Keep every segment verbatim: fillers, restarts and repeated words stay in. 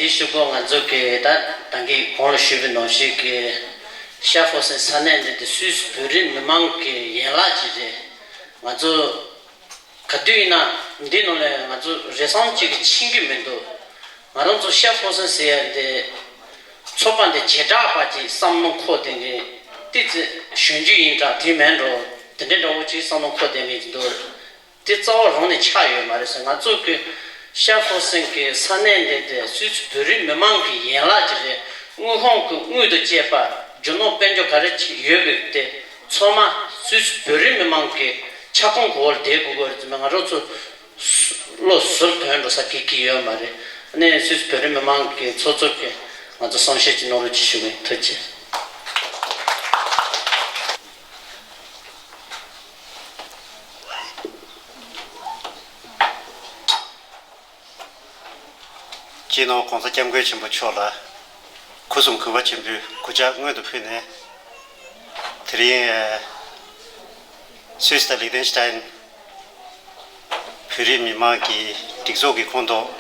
དེའི་ཤུགས་ཀྱིས་ང་ཚོ་གི་ད་ད་གིན་གོང་ལ་ཞུས་པའི་ནང་བཞིན་གྱི་ཤར་ཧྥོ་སན་ས་གནས་འདི་དེ་སུད་སི་བོད་རིགས་མི་མང་གི་ཡན་ལག་ཅིག་རེད། ང་ཚོ་ག་དུས་ཡིན་ན་འདི་ནང་ལ་ང་ཚོ་རེ་ཟུང་ཅིག་གིས་ཕྱིན་གྱི་མི་འདུག་ང་རང་ཚོ་ཤར་ཧྥོ་སན་ཟེར་ཡ་འདི་ཚོགས་པ་འདི་བྱེ་བྲག་པ་ཅིག་བསམ་བློ་འཁོར་བསྡད་མཁན་ཏི་ཙི་གཞོན་རྒྱུ་ཡིན་འདྲ་དེ་མིན་འགྲོ་དེ་འདྲ་འདྲ་བོ་ཅིག་བསམ་བློ་འཁོར་བསྡད་མཁན་ཅིག་འདུག་དེ་རྩ་བ་རང་ནས་ཆགས་ཡོད་མ་རེད་ཟེར། ང་ཚོ་གི་ཤར་ཧྥོ་སན་གྱི་ས་གནས་འདི་དེ་སུད་སི་བོད་རིགས་མི་མང་གི་ཡན་ལག་ཅིག་རེད། དངུལ་ཁང་གི་དངུལ་དང་བཅས་པ་རྒྱུ་ནོར་དཔལ་འབྱོར་ག་རེ་ཅིག་ཡོད་པའི་དེ་ཚང་མ་སུད་སི་བོད་རིགས་མི་མང་གི་ཁྱབ་ཁོངས་འོག་ལ་བསྡད་དགོས་ཀྱི་རེད་ཟེར། ང་རང་ཚོ་བློ་གཟུར་དོན་འགྲོ་ས་གི་གི་ཡོད་མ་རེད། ཨ་ནི་སུད་སི་བོད་རིགས་མི་མང་གི་ཚོགས་གཙོ་གི་ང་ཚོ་གསུང་བཤད་ཅིག་གནང་རོགས་ཅིག་ཞུ་གི་ཡིན། ཐུགས་རྗེ་ཆེ། སྤྱི་ནོར་༸གོང་ས་༸སྐྱབས་མགོན་ཆེན་པོ་མཆོག་ལ་སྐུ་གསུང་གུས་པ་ཆེན་པོས་གུས་ཕྱག་སྔོན་དུ་ཕུལ་ནས། དེ་རིང་སུད་སི་དང་ལིག་ཏེན་ཤི་ཏན་བོད་རིགས་མི་མང་གི་སྒྲིག་འཛུགས་ཀྱི་ཁོངས་གཏོགས་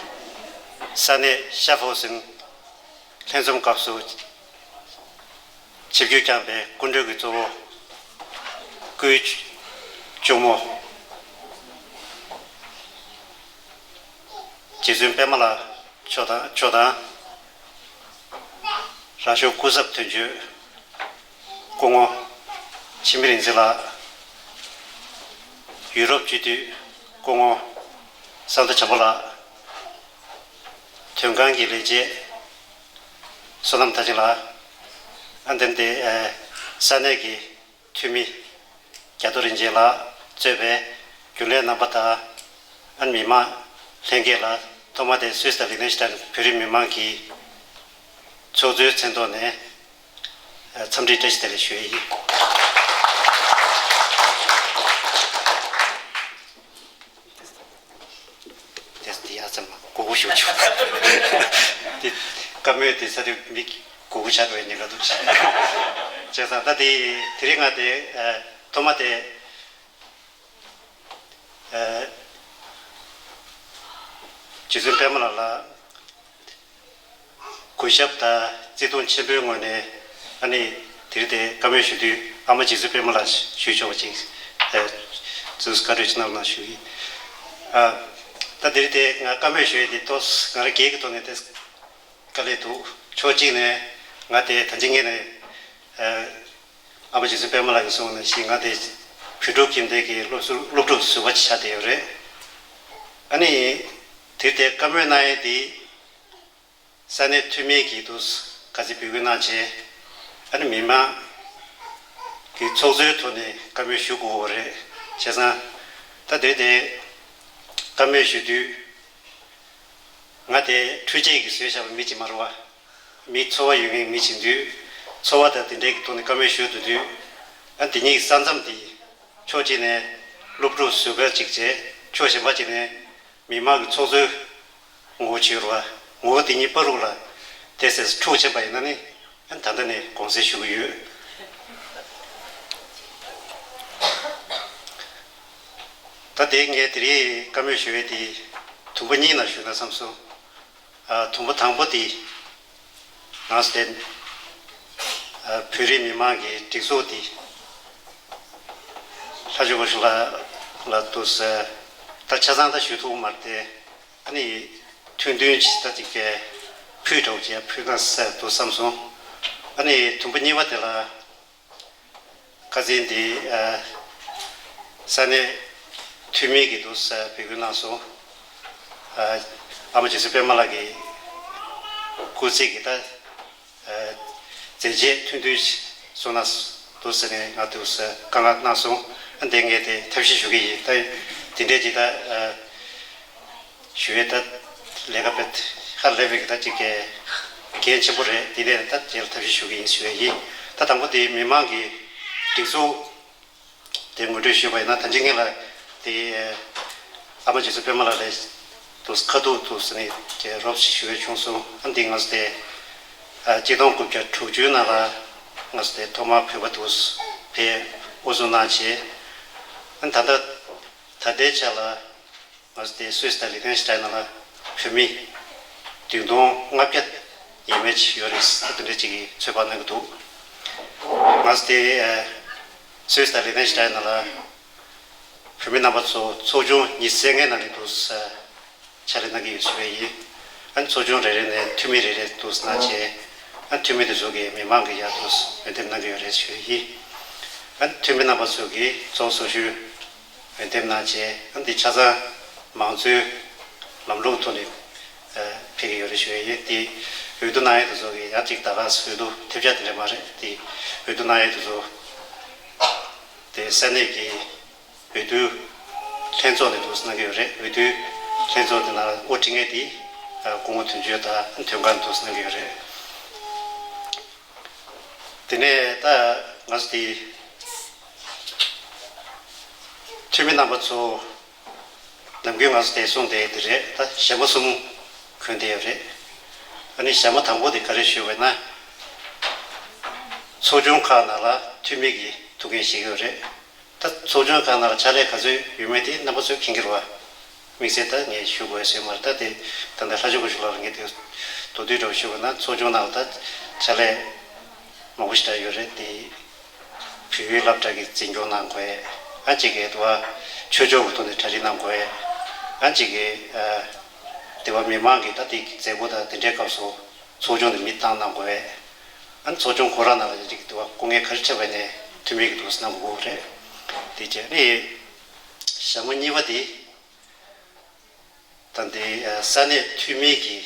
ས་གནས་ཤར་ཧྥོ་སན་ལྷན་འཛོམས་སྐབས་སུ། ཆིབས་བསྒྱུར་བསྐྱངས་པའི་སྐུ་མགྲོན་གྱི་གཙོ་བོ། སྐུའི་གཅུང་མོ། རྗེ་བཙུན་པད་མ་ལགས་མཆོག་དང་མཆོག་དང་། རང་གཞུང་སྐུ་ཚབ་དོན་གཅོད་སྐུ་ངོ་འཆི་མེད་རིག་འཛིན་ལགས། ཡུ་རོབ་སྤྱི་འཐུས་སྐུ་ངོ་བསམ་གྲུབ་བྱམས་པ་ལགས། དོན་ཁང་གི་ལས་བྱེད་བསོད་ནམས་མཐར་ཕྱིན་ལགས། ཨ་འདིར་དེ་ས་གནས་ཀྱི་འཐུས་མི་རྒྱ་རྡོ་རིན་ཆེན་ལགས་གཙོས་པའི་རྒྱུན་ལས་རྣམ་པ་དང་། ཨ་མི་མང་ལྷན་རྒྱས་ལ་ཐོག་མ་དེ་སུད་སི་དང་ལིག་ཏེན་ཤི་ཏན་བོད་རིགས་མི་མང་གི་ཚོགས་གཙོའི་མཚན་ཐོག་ནས་འཚམས་འདྲི་བཀྲ་ཤིས་བདེ་ལེགས་ཞུ་ཡི་ཡིན། དེ་དེ་ཡ་ཙམ་མགོ་སྐོར་ཞུ་ཆོག་དེ་བཀའ་མོལ་དེ་ས་དེ་མི་མགོ་སྐོར་ཆགས་འགྲོ་ཡ་ཉེན་ཁ་འདུག་བྱས་ཙང་ད་དེ་དེ་རིང་ང་དེ་ཐོག་མ་དེ་རྗེ་བཙུན་པད་མ་ལགས་ལ། གུས་ཞབས་དང་བརྩི་མཐོང་ཆེན་པོའི་ངོས་ནས་ཨ་ནི་དེ་རིང་དེ་བཀའ་མོལ་ཞུ་དུས་ཨ་མ་རྗེ་བཙུན་པད་མ་ལགས་ཞུས་ཆོག་པ་ཅིག་ཨ་ཚུར་བཀའ་འཁྲོལ་ཅིག་གནང་རོགས་གནང་ཞུ་གི་ཡིན། ཨ་ད་དེ་རིང་དེ་ང་བཀའ་མོལ་ཞུ་ཡས་དེ་ཏོག་ཙམ་ང་རང་སྒེར་གྱི་ཐོག་ནས་དེ་དཀའ་ལས་འདུག་ཕྱོགས་གཅིག་ནས་ང་དེ་ད་ཅི་ངས་ནས་ཨ་ཨ་མ་རྗེ་བཙུན་པད་མ་ལགས་ཀྱིས་གསུངས་ནང་བཞིན་ང་དེ་བོད་ཕྲུག་ཁྱིམ་སྡེ་གི་སློབ་ཟུར་སློབ་ཕྲུག་ཟུར་པ་ཅིག་ཆགས་བསྡད་ཡོད་རེད། ཨ་ནི་དེ་རིང་དེ་བཀའ་མོལ་གནང་ཡས་དེ། ས་གནས་འཐུས་མི་གིས་འདུག་ག་ཚོད་འབོད་སྐུལ་གནང་བྱས། ཨ་ནི་མི་མང་གི་ཚོགས་གཙོའི་ཐོག་ནས་བཀའ་མོལ་ཞུ་དགོས་པ་རེད། བྱས་ཙང་ད་དེ་དེ་བཀའ་མོལ་ཞུ་དུས། ང་དེ་འཕྲུལ་ཆས་ཀྱིས་བཟོས་བཞག་པའི་མི་ཅིག་མ་རེད་བ། མི་ཚོར་བ་ཡོད་མཁན་མི་ཅིག་འདུག་ཚོར་བ་དང་དེ་འདྲའི་གི་ཐོག་ནས་བཀའ་མོལ་ཞུ་འདུག་དུས། ཨ་དེ་གཉིས་ཀྱི་ས་མཚམས་དེ་ཕྱོགས་གཅིག་ནས་སློབ་ཕྲུག་ཟུར་པ་ཅིག་བྱས། ཕྱོགས་གཞན་པ་ཅིག་ནས། མི་མང་གི་ཚོགས་གཙོའི་ངོ་བོ་བྱེད་རོགས། ངོ་བོ་དེ་གཉིས་བར་དུ་ལ་དེ་སེ་འཁྲུག་ཕྱིན་པ་ཡིན་ན་ནི་ཨ་ད་ལྟ་ནས་དགོངས་སེལ་ཞུ་གི་ཡོད། ད་དེ་ངས་དེ་རིང་བཀའ་མོལ་ཞུ་ཡས་དེ་དུམ་བུ་གཉིས་ནང་ཞུ་ན་བསམ་སོང་། ཨ་དུམ་བུ་དང་པོ་དེ་ང་ཚོ་དེ་ཨ་བོད་རིགས་མི་མང་གི་སྒྲིག་འཛུགས་དེ་ལྷ་ཆོས་སྐུ་ཞབས་ལགས་ལ་འདུག་སེ་ད་ཆ་ཚང་ད་ཞུ་ཐུབ་མ་རེད་དེ། ཨ་ནི་ཐུང་ཐུང་ཅིག་ད་ཅིག་གི་ཕུལ་འདྲ་བོ་ཅིག་ཕུལ་ན་ཟེར་འདུག་བསམ་སོང་། ཨ་ནི་དུམ་བུ་གཉིས་པ་དེ་ལ་ཁ་སང་འདི་ཨ་ས་གནས་འཐུས་མི་གིས་འདུག་ཟེ་འབོད་སྐུལ་གནང་སོང་། ཨ་ཨ་མ་རྗེ་བཙུན་པད་མ་ལགས་ཀྱི་སྐུ་ཚེ་གི་ད་མཛད་རྗེས་ཐུང་ཐུང་ཞིག་གསུང་ན་འདུག་ཟེར་ནས་ང་འདུག་ཟེ་བཀའ་མངགས་གནང་སོང་། ཨ་འདི་ངས་དེ་ཐབས་ཤེས་ཞུ་གི་ཡིན། ད་དེ་འདྲས་ཅིག་ད་ཞུ་ཡས་ད་ལས་ཀ་དཔེ་ཧ་ལས་པའི་གི་ད་ཅིག་གི་འགན་ཆེན་པོ་རེད། དེ་ནས་ད་དེ་ལ་ཐབས་ཤེས་ཞུ་གི་ཡིན་ཞུ་ཡས་ཡིན། ད་དང་པོ་དེ་མི་མང་གི་སྒྲིག་འཛུགས་དེ་ངོ་སྤྲོད་ཞུས་པ་ཡིན་ན། ད་ཅི་ངས་ལ་དེ་ཨ་མ་རྗེ་བཙུན་པད་མ་ལགས་ལ་དུ་ཁ་ཐུག་ཏུ་ཟེར་ནས་དེ་རོབ་ཞིག་ཞུ་ཡས་བྱུང་སོང་། ཨ་འདི་ང་ཚོ་དེ་ཨ་གཅིག་སྟོང་དགུ་བརྒྱ་དྲུག་ཅུའི་ནང་ལ་ང་ཚོ་དེ་ཐོག་མར་བོད་པ་དུ་ཕེབས་དབུ་བཟུང་གནང་བྱས། ཨ་ད་ལྟ་ད་ལྟའི་ཆ་ལ་ང་ཚོ་དེ་སུད་སི་དང་ལིག་ཏེན་ཤི་ཏན་ནང་ལ་བོད་མི་ བདུན་སྟོང་ལྔ་བརྒྱ་ཡས་མས་ཅིག་ཡོད་རེད། ད་དེ་འདྲ་ཅིག་གི་ཚོད་དཔག་གནང་གི་འདུག། ང་ཚོ་དེ་སུད་སི་དང་ལིག་ཏེན་ཤི་ཏན་ནང་ལ་བོད་མི་རྣམ་པ་ཚོ་ཚོགས་ཆུང་ཉི་ཤུ་རྩ་ལྔའི་ནང་ནས་འདུག་ཕྱག་ལས་གནང་གི་ཡོད་ཞུ་བ་ཡིན། ཨ་ནི་ཚོགས་ཆུང་རེ་རེ་ནས་འཐུས་མི་རེ་རེ་འདུག་གནང་བྱས། ཨ་ནི་འཐུས་མི་དེ་ཚོ་གིས་མི་མང་གི་ཡར་འདུག་འོས་འདེམས་གནང་གི་ཡོད་རེད་ཞུ་བ་ཡིན། ཨ་ནི་འཐུས་མི་རྣམ་པ་ཚོ་གིས་ཚོགས་སོ་ཞུ། འོས་འདེམས་གནང་བྱས། ཨ་ནི་འདི་ཆ་ཚང་མང་གཙོའི་ལམ་ལུགས་ཐོག་ནས་ཕེབས་ཀྱི་ཡོད་རེད་ཞུ་ཡ་ཡིན། དེ་འོས་བསྡུ་གནང་ཡ་དེ་ཚོ་གི་ཡང་ཅིག་ད་ག་སེ་འོས་བསྡུ་ཐེབས་ཆག་དེ་འདྲ་མ་རེད། དེ་འོས་བསྡུ་གནང་ཡ་དེ་ཚོ་དེ་ས་གནས་ཀྱི་འོས་བསྡུ་ལྷན་ཚོགས་ནས་འདུག་གནང་གི་ཡོད་རེད། འོས་བསྡུ་ལྷན་ཚོགས་དེ་ནང་དབུ་ཁྲིད་མཁན་དེ་སྐུ་ངོ་དོན་གཅོད་དང་དོན་ཁང་འདུག་གནང་གི་ཡོད་རེད། དེ་ནས་ད་ང་ཚོ་དེ་འཐུས་མི་རྣམ་པ་ཚོ་ནམ་རྒྱུན་ང་ཚོ་དེ་གསུང་བསྡད་དེ་རེད། ད་ཞྭ་མོ་གསུམ་གོན་བསྡད་ཡོད་རེད། ཨ་ནི་ཞྭ་མོ་དང་པོ་དེ་ག་རེ་ཞུས་པ་ན། ཚོགས་ཆུང་ཁག་ནང་ལ་འཐུས་མི་གི་ཐུགས་འགན་བཞེས་ཀྱི་ཡོད་རེད། ད་ཚོགས་ཆུང་ཁག་ནང་ལ་ཕྱག་ལས་ག་ཚོད་ཡོད་མེད་དེ་རྣམ་པ་ཚོས་མཁྱེན་གྱི་རེད་བ། དམིགས་བསལ་ད་ངས་ཞུ་དགོས་ཟེར་མ་རེད། ད་དེ་ད་ལྟ་ལྷ་ཆོས་སྐུ་ཞབས་ལགས་ལ་ངས་དེ་མདོར་བསྡུས་འདྲ་བོ་ཞུ་དགོས་ན། ཚོགས་ཆུང་ནང་ལ་ད་ཕྱག་ལས་མང་པོ་ཞིག་ད་ཡོད་རེད་དེ། བོད་ཡིག་སློབ་གྲྭ་གི་འཛིན་སྐྱོང་གནང་དགོས། ཨ་གཅིག་གིས་དེ་བ་ཆོས་ཕྱོགས་ཀྱི་ཐོག་ནས་གྲ་སྒྲིག་གནང་དགོས། ཨ་གཅིག་གིས་ཨ་དེ་བ་མི་མང་གི་ད་དེ་མཛད་སྒོ་དང་དེ་འདྲའི་སྐབས་སུ་ཚོགས་ཆུང་དུ་མི་བཏང་གནང་དགོས། ཨ་ཚོགས་ཆུང་ཁོ་རང་ནང་ལ་ཡང་གཅིག་གིས་དེ་བ་སྐུ་ངལ་ག་རེ་འཕྲད་པ་ནས་འཐུས་མི་གི་འདུག་གནང་དགོས་རེད། དེ་བྱས་ནས་ཞྭ་མོ་གཉིས་པ་དེ། ད་འདི་ས་གནས་འཐུས་མི་གི་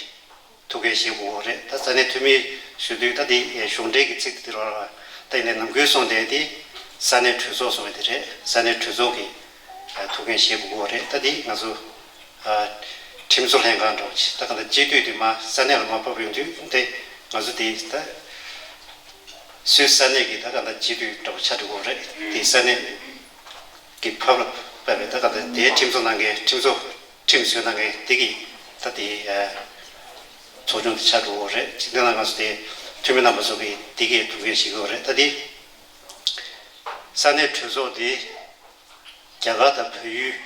ཐུགས་འགན་བཞེས་དགོས་རེད། ད་ས་གནས་འཐུས་མི་ཞུ་དུས་ད་འདི་གཞུང་འབྲེལ་གྱི་ཚིག་དེ་འདིར་བ་ད་ཡིན་ནའི་ནམ་རྒྱུན་གསུངས་བསྡད་དེ་ས་གནས་གྲོས་ཚོགས་གསུངས་པ་དེ་རེད། ས་གནས་གྲོས་ཚོགས་ཀྱི་ཐུགས་འགན་བཞེས་དགོས་རེད། ད་འདི་ང་ཚོ་ཁྲིམས་བཟོ་ལྷན་ཁང་འདྲ་བོ་ཅིག་ད་ག་ད་སྤྱི་འཐུས་དེ་མ་ས་གནས་ལ་མ་ཕབ་ཡོང་དུས་དེ་ང་ཚོ་དེ་ད་སུད་ས་གནས་ཀྱི་ད་ག་ད་སྤྱི་འཐུས་འདྲ་བོ་ཆགས་འགྲོ་གི་རེད། དེ་ས་གནས་ཀྱི་ཕབ་ལ་ཕབ་པའི་ད་ག་ད་དེའི་ཁྲིམས་བཟོ་གནང་མཁན་ཁྲིམས་བཟོ་ཁྲིམས་བཟོས་གནང་མཁན་དེ་གི་ད་དེ་ཚོགས་ཆུང་དེ་ཆགས་འགྲོ་གི་རེད། དེ་ནང་ང་ཚོ་དེ་འཐུས་མི་རྣམ་པ་ཚོ་གི་དེ་གི་ཐུགས་འགན་བཞེས་ཀྱི་ཡོད་རེད། ད་དེ་ས་གནས་གྲོས་ཚོགས་དེ་རྒྱ་གར་དང་བལ་ཡུལ།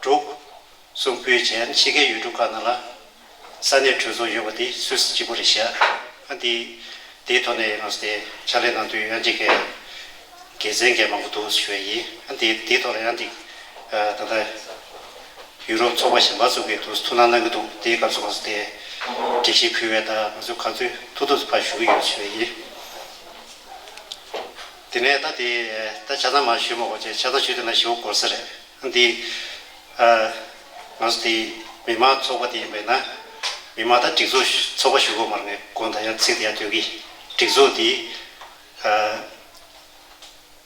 འབྲུག་གསུམ་པོའི་བྱས་ཕྱི་རྒྱལ་ཡུལ་གྲུ་ཁག་ནང་ལ་ས་གནས་གྲོས་ཚོགས་ཡོད་པ་དེ་སུད་སི་གཅིག་པུ་རེད་ཤག། ཨ་འདི་དེའི་ཐོག་ནས་ང་ཚོ་དེ་ཕྱག་ལས་གནང་དུས་ཡང་ཅིག་གི་དགེ་མཚན་གྱི་མང་པོ་འདུག་ཞུ་བ་ཡིན། ཨ་འདི་དེའི་ཐོག་ལ་ཡང་ཅིག་ད་ལྟ་ཡུ་རོབ་ཚོགས་པ་གཞན་པ་ཚོ་གིས་འདུག་ཐུགས་སྣང་གནང་གི་འདུག། དེའི་སྐབས་སུ་ང་ཚོ་དེ་སྒྲིག་གཞི་ཕུལ་བས་ད་ང་ཚོ་ག་ཚོད་ཐུབ་ཐུབ་ཕར་ཞུ་གི་ཡོད་ཞུ་བ་ཡིན། དེ་ནས་ད་དེ་ད་ཆ་ཚང་མ་ཞུས་མ་དགོས་ཆེ་ཆ་ཚང་ཞུས་དེ་ན་ཞུ་དགོས་ས་རེད། འདི་ཨ་ང་ཚོ་དེ་མི་མང་ཚོགས་པ་དེ་ཡིན་པས་ན་མི་མང་ད་སྒྲིག་འཛུགས་ཚོགས་པ་ཞུ་དགོས་མ་རེད། ངས་དགོངས་དག་ཡ་ཚིག་དེ་ཡ་ཐོས་ཀྱི་སྒྲིག་འཛུགས་དེ་ཨ་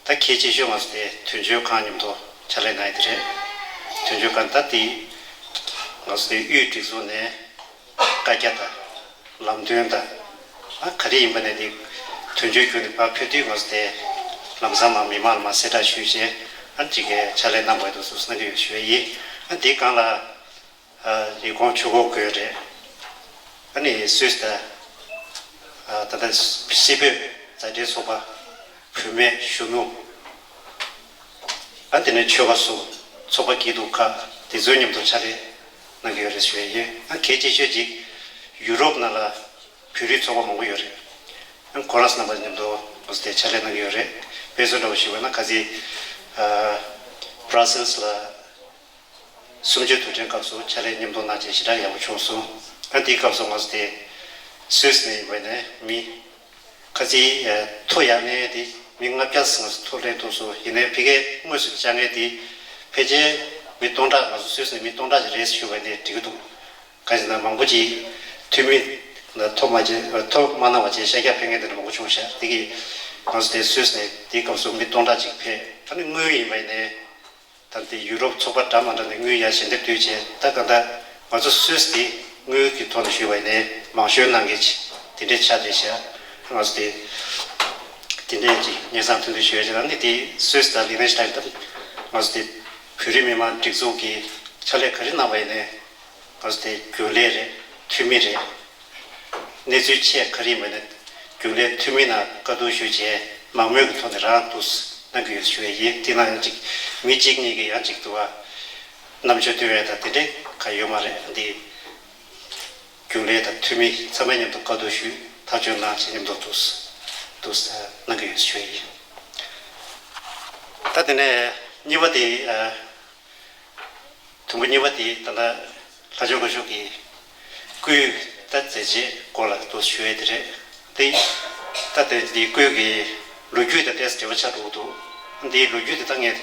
ད་གལ་ཆེ་ཤོས་ང་ཚོ་དེ་དོན་གཅོད་ཁང་མཉམ་དུ་ཕྱག་ལས་གནང་ཡ་དེ་རེད། དོན་གཅོད་ཁང་ད་དེ་ང་ཚོ་དེ་དབུས་སྒྲིག་འཛུགས་ནས། བཀའ་རྒྱ་དང་། ལམ་སྟོན་དང་། ཨ་ག་རེ་ཡིན་པ་ནས་དེ་དོན་གཅོད་བརྒྱུད་ནས་ཕར་ཕེབས་དུས་ང་ཚོ་དེ་ལམ་སང་མ་མི་མང་ལ་མ་གསལ་བསྒྲགས་ཞུས་བྱས་ཨ་ཅིག་གི་ཕྱག་ལས་གནང་བའི་དུ་སུ་གནང་གི་ཡོད་ཞུ་བ་ཡིན། ཨ་དེའི་སྒང་ལ་ཨ་ཡིག་ཁོངས་ཆུ་འགོ་དགོས་རེད། ཨ་ནི་སུད་སི་དང་ཨ་ད་ལྟ་སི་བོད་མཛའ་འབྲེལ་ཚོགས་པ། བུད་མེད་གཞོན་ནུ། ཨ་དེ་ནས་ཆོལ་ཁ་གསུམ་ཚོགས་པ་སྐྱིད་སྡུག་ཁག་དེ་ཚོའི་མཉམ་དུ་ཕྱག་ལས་གནང་གི་ཡོད་རེད་ཞུ་ཡ་ཡིན། ཨ་གལ་ཆེ་ཤོས་ཅིག་ཡུ་རོབ་ནང་ལ་བོད་རིགས་ཚོགས་པ་མང་པོ་ཡོད་རེད། ཨ་ཁོ་རང་ཚོ་རྣམ་པ་མཉམ་དུ་ང་ཚོ་དེ་ཕྱག་ལས་གནང་གི་ཡོད་རེད། དཔེ་མཚོན་འདྲ་བོ་ཞུས་པ་ན་ཁ་སང་ཨ་བྷ་ར་སེལ་སི་ལ་གསུམ་བཅུའི་དུས་དྲན་སྐབས་སུ་ཕྱག་ལས་མཉམ་དུ་གནང་བྱས་ཞེ་དྲག་ཡག་པོ་བྱུང་སོང་། ཨ་དེའི་སྐབས་སུ་ང་ཚོ་དེ་སུད་སི་ནས་ཡིན་པ་ནས་མི། ཁ་ཅིག་ཐོ་ཡག་ནས་དེ་མི་ལྔ་བརྒྱ་ཙམ་ཐོ་ལེན་ཐུབ་སོང་། ཡིན་ནའི་ཕ་གིར་དངོས་སུ་བཅར་མཁན་དེ་ཕལ་ཆེར་མི་སྟོང་ཕྲག་ང་ཚོ་སུད་སི་ནས་མི་སྟོང་ཕྲག་ཅིག་རེད་ཞུ་བ་ནས་འགྲིག་གི་འདུག། ག་ཅི་ན་མང་པོ་ཅིག་འཐུས་མི་ལ་ཐོ་མ་བཅད་ཐོ་མ་གནང་བ་བཅས་ཤར་རྒྱག་ཕེབས་མཁན་དེ་འདྲ་མང་པོ་བྱུང་ཤག། དེ་གིས་ང་ཚོ་དེ་སུད་སི་ནས་དེའི་སྐབས་སུ་མི་སྟོང་ཕྲག་ཅིག་ཕེབས། ཨ་ནི་དངུལ་ཡིན་པ་ཡིན་ནའི། ད་ལྟའི་ཡུ་རོབ་ཚོགས་པ་འདྲ་མ་འདྲ་ནས་དངུལ་ཡར་ཞལ་འདེབས་བསྡུས་བྱས། ད་ག་ད་ང་ཚོ་སུད་སི་དེ་དངུལ་གྱི་ཐོག་ནས་ཞུས་པ་ཡིན་ནའི་མང་ཤོས་གནང་མཁན་ཅིག་དེ་འདྲའི་ཆ་དེ་བཞག། ང་ཚོ་དེ་དེ་འདྲའི་ཅིག་སྙན་སེང་ཐུང་ཐུང་ཞུ་ཡ་ཅིག་ལ་ནི་དེ་སུད་སི་དང་ལིག་ཏེན་ཤི་ཏན་ད་ང་ཚོ་དེ་བོད་རིགས་མི་མང་སྒྲིག་འཛུགས་ཀྱི་ཕྱག་ལས་ག་རེ་གནང་བ་ཡིན་ནའི་ང་ཚོ་དེ་རྒྱུན་ལས་རེད། འཐུས་མི་རེད། གནས་ཚུལ་ཆེད་ག་རེ་ཡིན་པ་ནི་རྒྱུན་ལས་འཐུས་མི་ནང་བཀའ་བསྡུར་ཞུས་བྱས་མང་མོས་ཀྱི་ཐོག་ནས་རང་འདུག་གནང་གི་ཡོད་ཞུ་ཡ་ཡིན། དེ་ནང་ཡང་ཅིག་མི་གཅིག་གཉིས་ཀྱིས་ཡང་ཅིག་ཏུ་བ་རྣམ་དཔྱོད་སྟོན་ཡ་དང་དེ་འདྲས་ག་ཡོད་མ་རེད། འདི་ རྒྱུན་ལས་དང་འཐུས་མི་ཚང་མའི་མཉམ་དུ་བཀའ་བསྡུར་ཞུས། ཐག་གཅོད་གནང་བྱས་མཉམ་དུ་འདུག་འདུག་གནང་གི་ཡོད་ཞུ་ཡི། ད་དེ་ནས་གཉིས་པ་དེ། དུམ་བུ་གཉིས་པ་དེ་ད་ལྟ་ལྷ་ལྕམ་སྐུ་ཞབས་ཀྱི་སྐུའི་ད་མཛད་རྗེས་སྐོར་ལ་འདུག་ཞུ་ཡས་དེ་རེད། དེ་ད་དེ་དེ་སྐུའི་གི་ལོ་རྒྱུས་དང་ཏོག་ཙམ་འབྲེལ་བ་ཆགས་འགྲོ་གི་འདུག་འདིའི་ལོ་རྒྱུས་དེ་ད་ངས་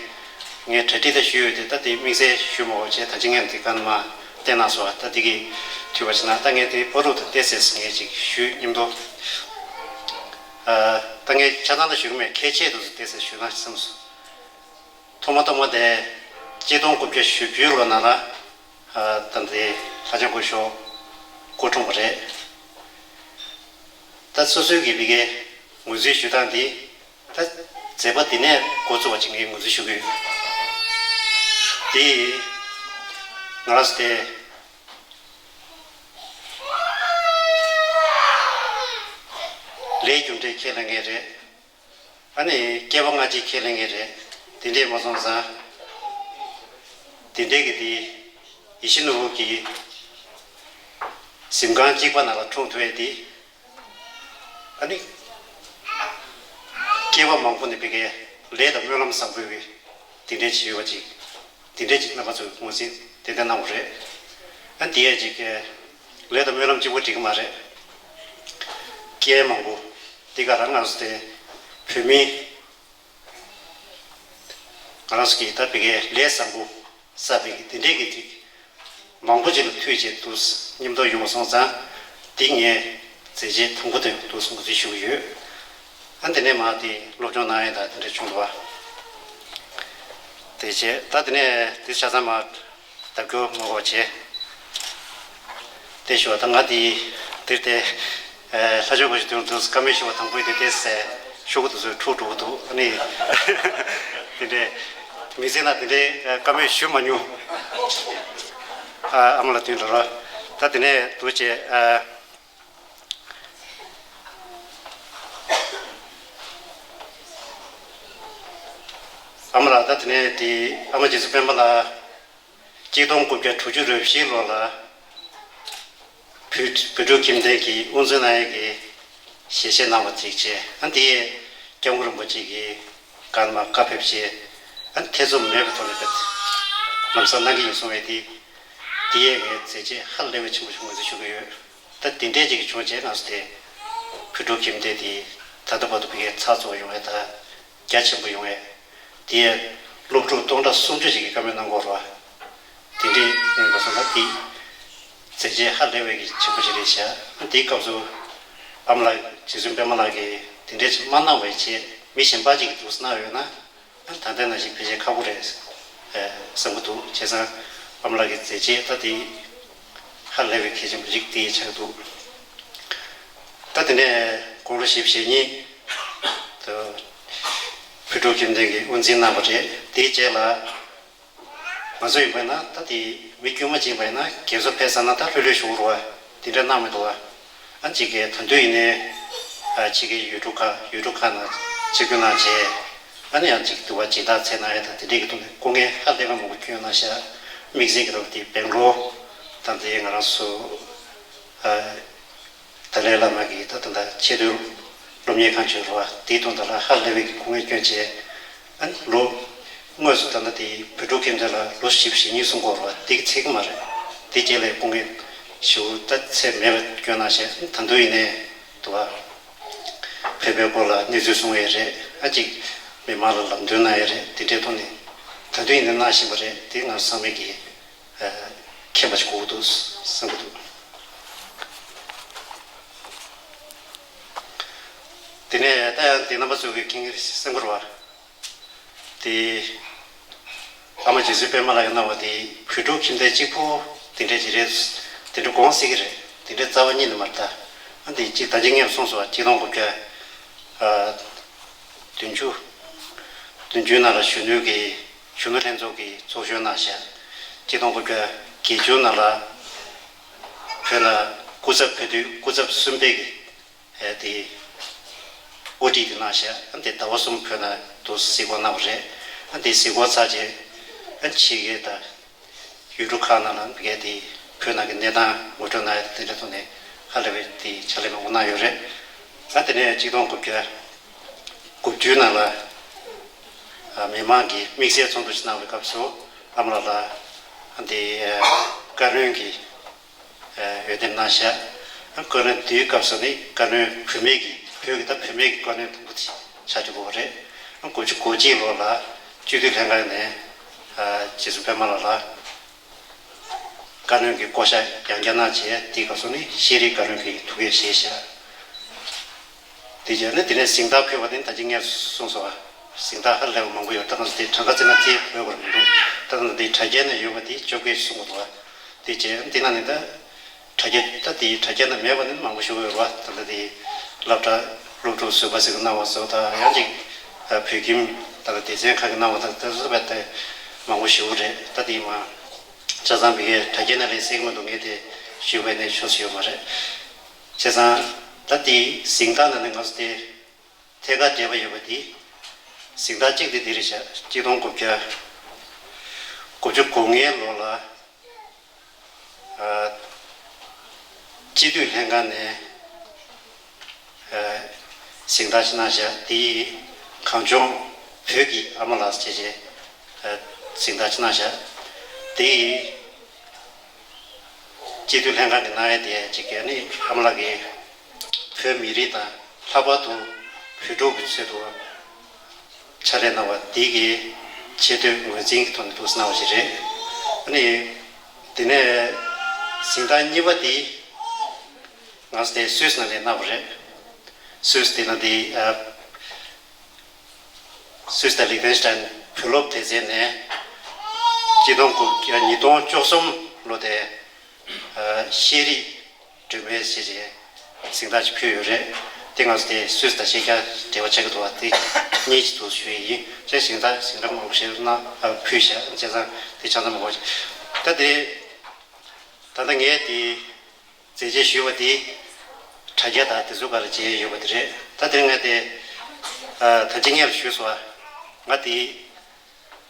ངས་གྲ་སྒྲིག་ད་ཞུས་ཡོད་དེ། ད་དེ་དམིགས་བསལ་ཞུས་མ་དགོས་བྱས། ད་ཅི་ངས་དེ་ག་ནས་མར་བསྟན་གནང་སོང་བ། ད་དེ་གི་དུས་བ་ཕྱིན་ན། ད་ངས་དེ་བར་དུ་ད་ཏོག་ཙམ་ངས་ཅིག་ཞུས་མཉམ་དུ། ཨ། ད་ངས་ཆ་ཚང་ད་ཞུ་གི་མེད། ཁྱད་ཆོས་དེ་ཚོ་ཏོག་ཙམ་ཞུས་ན་བསམ་སོང་། ཐོག་མ་ཐོག་མ་དེ་གཅིག་སྟོང་དགུ་བརྒྱ་བཞི་བཅུ་ལོ་ནང་ལ། ཨ། ད་འདི་ལྷ་ལྕམ་སྐུ་ཞབས་སྐུ་འཁྲུངས་པ་རེད། ད་སོ་སོའི་གི་བི་གའི་ངོས་འཛིན་ཞུ་སྟངས་འདི། ད་མཛད་པ་འདི་ནས་འགོ་བཙུགས་པ་ཅིག་ངས་ངོས་འཛིན་ཞུ་གི་ཡོད། འདི་ང་རང་ཚོ་དེ་ལས་རྒྱུ་འབྲས་ཁས་ལེན་མཁན་རེད། ཨ་ནི་སྐྱེ་བ་སྔ་ཕྱི་ཁས་ལེན་མཁན་རེད། དེ་འདྲས་མ་སོང་ཙང་། དེ་འདྲས་ཀྱི་དེ་ཡིད་བཞིན་ནོར་བུ་གི་གཟིམ་ཁང་གཅིག་པ་ནང་ལ་འཁྲུངས་ཐུབ་ཡས་དེ། ཨ་ནི་སྐྱེ་བ་མང་པོ་ནས་བི་གའི་ལས་དང་སྨོན་ལམ་བཟང་པོའི་དེ་འདྲས་བྱས་ཡོད་པ་ཅིག་དེ་འདྲས་ཅིག་རྣམ་པ་ཚོས་ངོས་འཛིན་ཏན་ཏན་གནང་བ་རེད། ཨ། དེ་ཡས་ཅིག་ལས་དང་སྨོན་ལམ་གཅིག་པོ་འགྲིག་གི་མ་རེད། རྐྱེན་མང་པོ་འདི་ག་རང་ང་ཚོ་དེ་བོད་མི་ང་རང་ཚོ་གི་ད་བི་གའི་ལས་བཟང་པོ་བསགས་པའི་གི་དེ་འདྲས་ཀྱི་ཅིག་མང་པོ་ཅིག་ལ་ཐུག་བྱས་འདུག་མཉམ་དུ་ཡོང་སོང་ཙང་། འདི་ངའི་མཛད་རྗེས་དང་པོ་དེ་འདུག་ངོས་འཛིན་ཞུ་གི་ཡོད། ཨ། འདི་ནས་མར་དེ་སློབ་སྦྱོང་གནང་ཡས་དང་དེ་འདྲ་བྱུང་འདུག་བ། དེ་བྱས་ད་དེ་ནས་དེ་ཆ་ཚང་མ་ལྡབ་སྐྱོར་མ་དགོས་བྱས། དེ་ཞུ་བ་ད་ང་དེ་དེར་དེ། ཨ། ལྷ་ལྕམ་སྐུ་ཞབས་དོན་དུ་བཀའ་མོལ་ཞུ་བ་དང་པོ་དེ་དེ་ཟེར་ཤོག་གུ་དེ་ཚོས་འཁྲུག་འགྲོ་གི་འདུག་ཨ་ནི་དེ་འདྲས་མི་ཚེ་ན་དེ་འདྲས། ཨ། བཀའ་མོལ་ཞུ་མ་མྱོང་། ཨ། ཨ་མ་ལགས་དོན་འགྲོ་རོགས། ད་དེ་ནས་འདུག་བྱས། ཨ། ཨ་མ་ལགས། ད་དེ་ནས་དེ་ཨ་མ་རྗེ་བཙུན་པད་མ་ལགས་གཅིག་སྟོང་དགུ་བརྒྱ་དྲུག་ཅུ་རེ་བཞི་ལོ་ལ་བོད་བོད་ཕྲུག་ཁྱིམ་སྡེ་གི་དབུ་འཛིན་གནང་ཡས་ཀྱི་ཞལ་བཞེས་གནང་བ་ཅིག་བྱས། ཨ། དེ་ཡས་སྐྱབས་མགོན་རིན་པོ་ཆེ་གིས་ག་ནས་མར་བཀའ་ཕེབས་བྱས། ཨ། ཐེ་ཚོམ་མེད་པའི་ཐོག་ནས་ལམ་སང་གནང་གི་ཡིན་གསུངས་པས། དེ་དེ་ཡས་ངའི་མཛད་རྗེས་ཧ་ལས་པའི་ཆེན་པོ་ཞིག་ངོས་འཛིན་ཞུ་གི་ཡོད། ད་དེ་འདྲས་ཅིག་བྱུང་བྱས། ང་ཚོ་དེ་བོད་ཕྲུག་ཁྱིམ་སྡེ་དེ་ད་ལྟ་བར་དུ་བོད་སྐད་ཚགས་ཚུད་ཡོང་བའི་ད་རྒྱ་ཆེན་པོ་ཡོང་བའི། དེ་ཡས་སློབ་ཕྲུག་སྟོང་ཕྲག་སུམ་ཅུ་ཞིག་གིས་བཀའ་མོལ་གནང་གི་ཡོད་རེད་བ། དེ་འདྲས་ཡིན་པ་སོང་ན་དེ་མཛད་རྗེས་ཧ་ལས་པའི་གི་ཆེན་པོ་ཞིག་རེད་ཤག་དེའི་སྐབས་སུ་ཨ་མ་ལགས་རྗེ་བཙུན་པད་མ་ལགས་ཀྱིས་དེ་འདྲས་ཅིག་མ་གནང་བའི་ཆེད། མི་གཞན་པ་ཅིག་གིས་འདུག་སེ་གནང་ཡོད་ན། ད་ལྟ་ནང་བཞིན་ཕལ་ཆེར་ཁག་པོ་རེད། ཨེ། བསམ་གྱི་འདུག་བྱས་ཙང་ཨ་མ་ལགས་ཀྱི་མཛད་རྗེས་ད་དེ་ཧ་ལས་པའི་གལ་ཆེན་པོ་ཞིག་དེ་ཆགས་འདུག་ད་དེ་ནས་དགུང་ལོ་བཞི་བཅུ་ཞེ་གཉིས་དུ་བོད་ཕྲུག་ཁྱིམ་སྡེ་གི་དབུ་འཛིན་གནང་བ་རེད། དེའི་རྗེས་ལ་ང་ཚོ་ཡིན་པ་ན་ད་དེ་མི་དཀྱུས་མ་ཅིག་ཡིན་པ་ཡིན་ན་རྒན་གསོ་ཕེབས་ཚར་ན་ད་ལྷོད་ལྷོད་བཞུགས་རོགས་དེ་འདྲ་གནང་མི་འདུག་བ། ཨ། གཅིག་གིས་ད་དུང་ཡིན་ནའི། ཨ། གཅིག་གིས་ཡུལ་གྲུ་ཁག་ཡུལ་གྲུ་ཁག་ནང་ཆིབས་བསྒྱུར་གནང་བྱས། ཨ་ནི་ཡང་གཅིག་འདུག་བ། སྦྱིན་བདག་བྱས་གནང་ཡས་དང་དེ་འདྲས་ཀྱི་ཐོག་ནས་སྐུ་ངལ་ཧ་ལས་པའི་མང་པོ་བསྐྱོན་གནང་ཤག་དམིགས་བསལ་གྱི་ཐོག་དེ་སྦེང་ལོར་དང་དེ་ང་རང་ཚོ། ཨ། ཏཱ་ལའི་བླ་མ་གི་ད་ད་ལྟ་ཆེས་མཐོའི་སློབ་གཉེར་ཁང་བྱོན་རོགས། དེའི་ཐོག་ད་ལ་ཧ་ལས་པའི་སྐུ་ངལ་བསྐྱོན་བྱས། ཨ་ནི་ལོ་དངོས་སུ་ད་ལྟ་དེ་བོད་ཕྲུག་ཁྱིམ་སྡེ་ལ་ལོ་བཞི་བཅུ་ཞེ་གཉིས་གསུང་གི་ཡོད་རེད་བ། དེ་གི་ཚད་ཀྱི་མ་རེད། དེ་རྗེས་ལ་སྐུ་ངལ་ཞེ་པོ་ད་ཚད་མེད་པ་བསྐྱོན་གནང་བྱས། ད་དུང་ཡིན་ནའི་འདུག་བ། བོད་པའི་སྐོར་ལ་གནས་ཚུལ་གསུང་ཡས་རེད། ཨ། གཅིག་མི་མང་ལ་ལམ་སྟོན་གནང་ཡས་རེད། དེ་འདྲའི་ཐོག་ནས་ད་དུང་ཡིན་ནའི་གནང་བཞིན་པ་རེད། དེ་ང་ཚང་མས་ཀྱིས་མཁྱེན་པ་ཞིག་དགོས་ཀྱི་འདུག་བསམ་གྱི་འདུག་དེ་ནས་ད་ཡང་དེ་རྣམ་པ་ཚོ་གིས་མཁྱེན་གྱི་རེད་བསམ་གྱི་རེད་བ། དེ་ཨ་མ་རྗེ་བཙུན་པད་མ་ལགས་ཀྱིས་གནང་བ་དེ་བོད་ཕྲུག་ཁྱིམ་སྡེ་གཅིག་པོ་དེ་འདྲ་ཅིག་རེད། དེ་འདྲ་དགོངས་སྲིད་ཀྱི་རེད། དེ་འདྲ་རྩ་བ་ཉིད་ནས་མ་རེད་ད། ཨ། དེ་གཅིག་ད་གཅིག་ངས་གསུངས་སོང་བ། གཅིག་སྟོང་དགུ་བརྒྱ། ཨ། བདུན་ཅུ། བདུན་ཅུའི་ནང་ལ་གཞོན་ནུ་གི་གཞོན་ནུ་ལྷན་ཚོགས་ཀྱིས་ཚོགས་གཞོན་གནང་ཤག་གཅིག་སྟོང་དགུ་བརྒྱ་བརྒྱད་ཅུའི་ནང་ལ་བོད་ལ་སྐུ་ཚབ་བོད་དུས་སྐུ་ཚབ་གསུམ་པའི་གི། ཨེ། དེ་དབུ་ཁྲིད་དེ་གནང་ཤག་ཨ། དེ་ཟླ་བ་གསུམ་བོད་ནང་དུ་གཟིགས་སྐོར་གནང་བ་རེད། ཨ། དེ་གཟིགས་སྐོར་ཚར་རྗེས། ཨ། ཕྱི་རྒྱལ་དང་ཡུལ་གྲུ་ཁག་ནང་ལ་ཕ་གིར་དེ་ བོད་ནང་གི་གནས་སྟངས་ངོ་སྤྲོད་གནང་ཡ་དེ་འདྲ་ཐོག་ནས་ཧ་ལས་པའི་དེ་ཕྱག་ལས་མང་པོ་གནང་ཡོད་རེད། ད་དེ་ནས་གཅིག་སྟོང་དགུ་བརྒྱ་དགུ་བཅུ་ནང་ལ་མི་མང་གི་དམིགས་བསལ་ཚོགས་འདུ་ཞིག་གནང་བའི་སྐབས་སུ་ཨ་མ་ལགས་ལ་འདི་བཀའ་བློན་གྱི་འོས་འདེམས་གནང་བཞག་བཀའ་བློན་དེའི་སྐབས་སུ་ནི་བཀའ་བློན་བུད་མེད་ཀྱི་བོད་ཀྱི་ད་བུད་མེད་ཀྱི་བཀའ་བློན་དང་པོ་དེ་ཆགས་འགྲོ་གི་ཡོད་རེད། དགུ་བཅུ་གོ་གཅིག་ལོ་ལ་སྤྱི་འཐུས་ལྷན་ཁང་ནས་རྗེ་བཙུན་པད་མ་ལགས་ལ་བཀའ་བློན་གྱི་བསྐོ་བཞག་ཡང་བསྐྱར་གནང་བྱས། དེའི་སྐབས་སུ་ནི་ཤེས་རིག་བཀའ་བློན་གྱི་ཐུགས་འགན་བཞེས་བཞག་དེ་རྗེས་ནི་དེ་ནས་གཟེངས་རྟགས་ཕུལ་བ་དེ་ནི་ད་ཅི་སྔར་གསུངས་སོང་བ། གཟེངས་རྟགས་ཧ་ལས་པ་མང་པོ་ཡོད། ད་ང་ཚོ་དེ་གྲངས་ཀ་བརྩིས་ན་བརྩི་དགོས་པ་མི་འདུག་ད་ང་ཚོ་དེ་དྲ་རྒྱའི་ནང་ཡོད་པ་དེ་བཅོ་བརྒྱད་གསུང་གི་འདུག་བ། དེ་རྗེས་དེ་ནང་ནས་ད་དྲ་རྒྱ་ད་དེ་དྲ་རྒྱ་ནང་མེད་པ་ནི་མང་པོ་ཞིག་ཡོད་རེད་བ། ད་ལྟ་དེ་སློབ་གྲྭ་སློབ་ཕྲུག་བཟོད་པ་ཟེར་གི་གནང་བ་སོགས་དང་ཡང་ཅིག་བོད་ཁྱིམ་ད་ལྟ་སྡེ་ཚན་ཁག་གི་གནང་བ་དང་དེ་ཚོ་རྦད་དེ་མང་པོ་ཞིག་རེད། ད་དེ་མ་ཆ་ཚང་བི་གའི་དྲ་རྒྱ་ནང་ལས་གསལ་གི་མི་འདུག་ངས་དེ་ཞུས་པ་ནས་ཆོག་ཞུ་ཡོད་མ་རེད། བྱས་ཙང་ད་དེ་གཟེངས་རྟགས་ནང་ནས་ང་ཚོ་དེ་ཐད་ཀར་འབྲེལ་བ་ཡོད་པ་དེ་གཟེངས་རྟགས་གཅིག་དེ་འདི་རེད་བཞག་གཅིག་སྟོང་དགུ་བརྒྱ་དགུ་བཅུ་གོ་ལྔའི་ལོ་ལ་ཨ་སྤྱི་འཐུས་ལྷན་ཁང་ནས་ཨ་གཟེངས་རྟགས་ཅིག་གནང་བཞག་དེ་གངས་ལྗོངས་བོད་ཀྱི་ཨ་མ་ལགས་ཟེར་བྱས་ཨ་གཟེངས་རྟགས་ཅིག་གནང་བཞག་དེ་སྤྱི་འཐུས་ལྷན་ཁང་གི་གནང་ཡ་དེ་གཅིག་གི་ནི་ཨ་མ་ལགས་ཀྱིས་བོད་མི་རིགས་དང་ལྷག་པར་དུ་བོད་ཕྲུག་གི་ཆེད་དུ་ཕྱག་ལས་གནང་བ་དེ་གི་ཆེ་བསྟོད་ངོས་འཛིན་གྱི་ཐོག་ནས་འདུག་སེ་གནང་བ་ཞིག་རེད། ཨ་ནི་དེ་ནས་གཟེངས་རྟགས་གཉིས་པ་དེ་ང་ཚོ་དེ་སུད་སི་ནང་ནས་གནང་བ་རེད། སུད་སི་དེ་ནང་དེ་ཨ་སུད་སི་དང་ལིག་ཏེན་སི་ཏན་བོད་སློབ་སྡེ་ཚན་ནས་གཅིག་སྟོང་དགུ་བརྒྱ་ཉིས་སྟོང་བཅུ་གསུམ་ལོ་དེ་ཤེས་རིག་སྒྲོན་མེ་ཞེས་བྱའི་གཟེངས་རྟགས་ཅིག་ཕུལ་ཡོད་རེད། དེ་ང་ཚོ་དེ་སུད་སི་དང་ཤེས་རྒྱ་འབྲེལ་བ་ཆགས་ཀྱི་འདུག་བ། དེ་གཉིས་ཅིག་འདུག་ཞུ་ཡི་ཡིན། ཅེས་གཟེངས་རྟགས་གཟེངས་རྟགས་མང་པོ་ཞིག་གནང་ཕུལ་བཞག་བྱས་ཙང་དེ་ཆ་ཚང་མང་པོ་ཞིག་ད་དེ་ད་ལྟ་ངས་དེ་མཛད་རྗེས་ཞུས་པ་དེ་དྲ་རྒྱ་དང་དེ་ཚོ་ག་ལ་མཇལ་ཡོད་པ་དེ་རེད། ད་དེ་ང་དེ་ད་ཅི་སྔོན་ལ་ཞུས་སོང་བ། ང་དེ་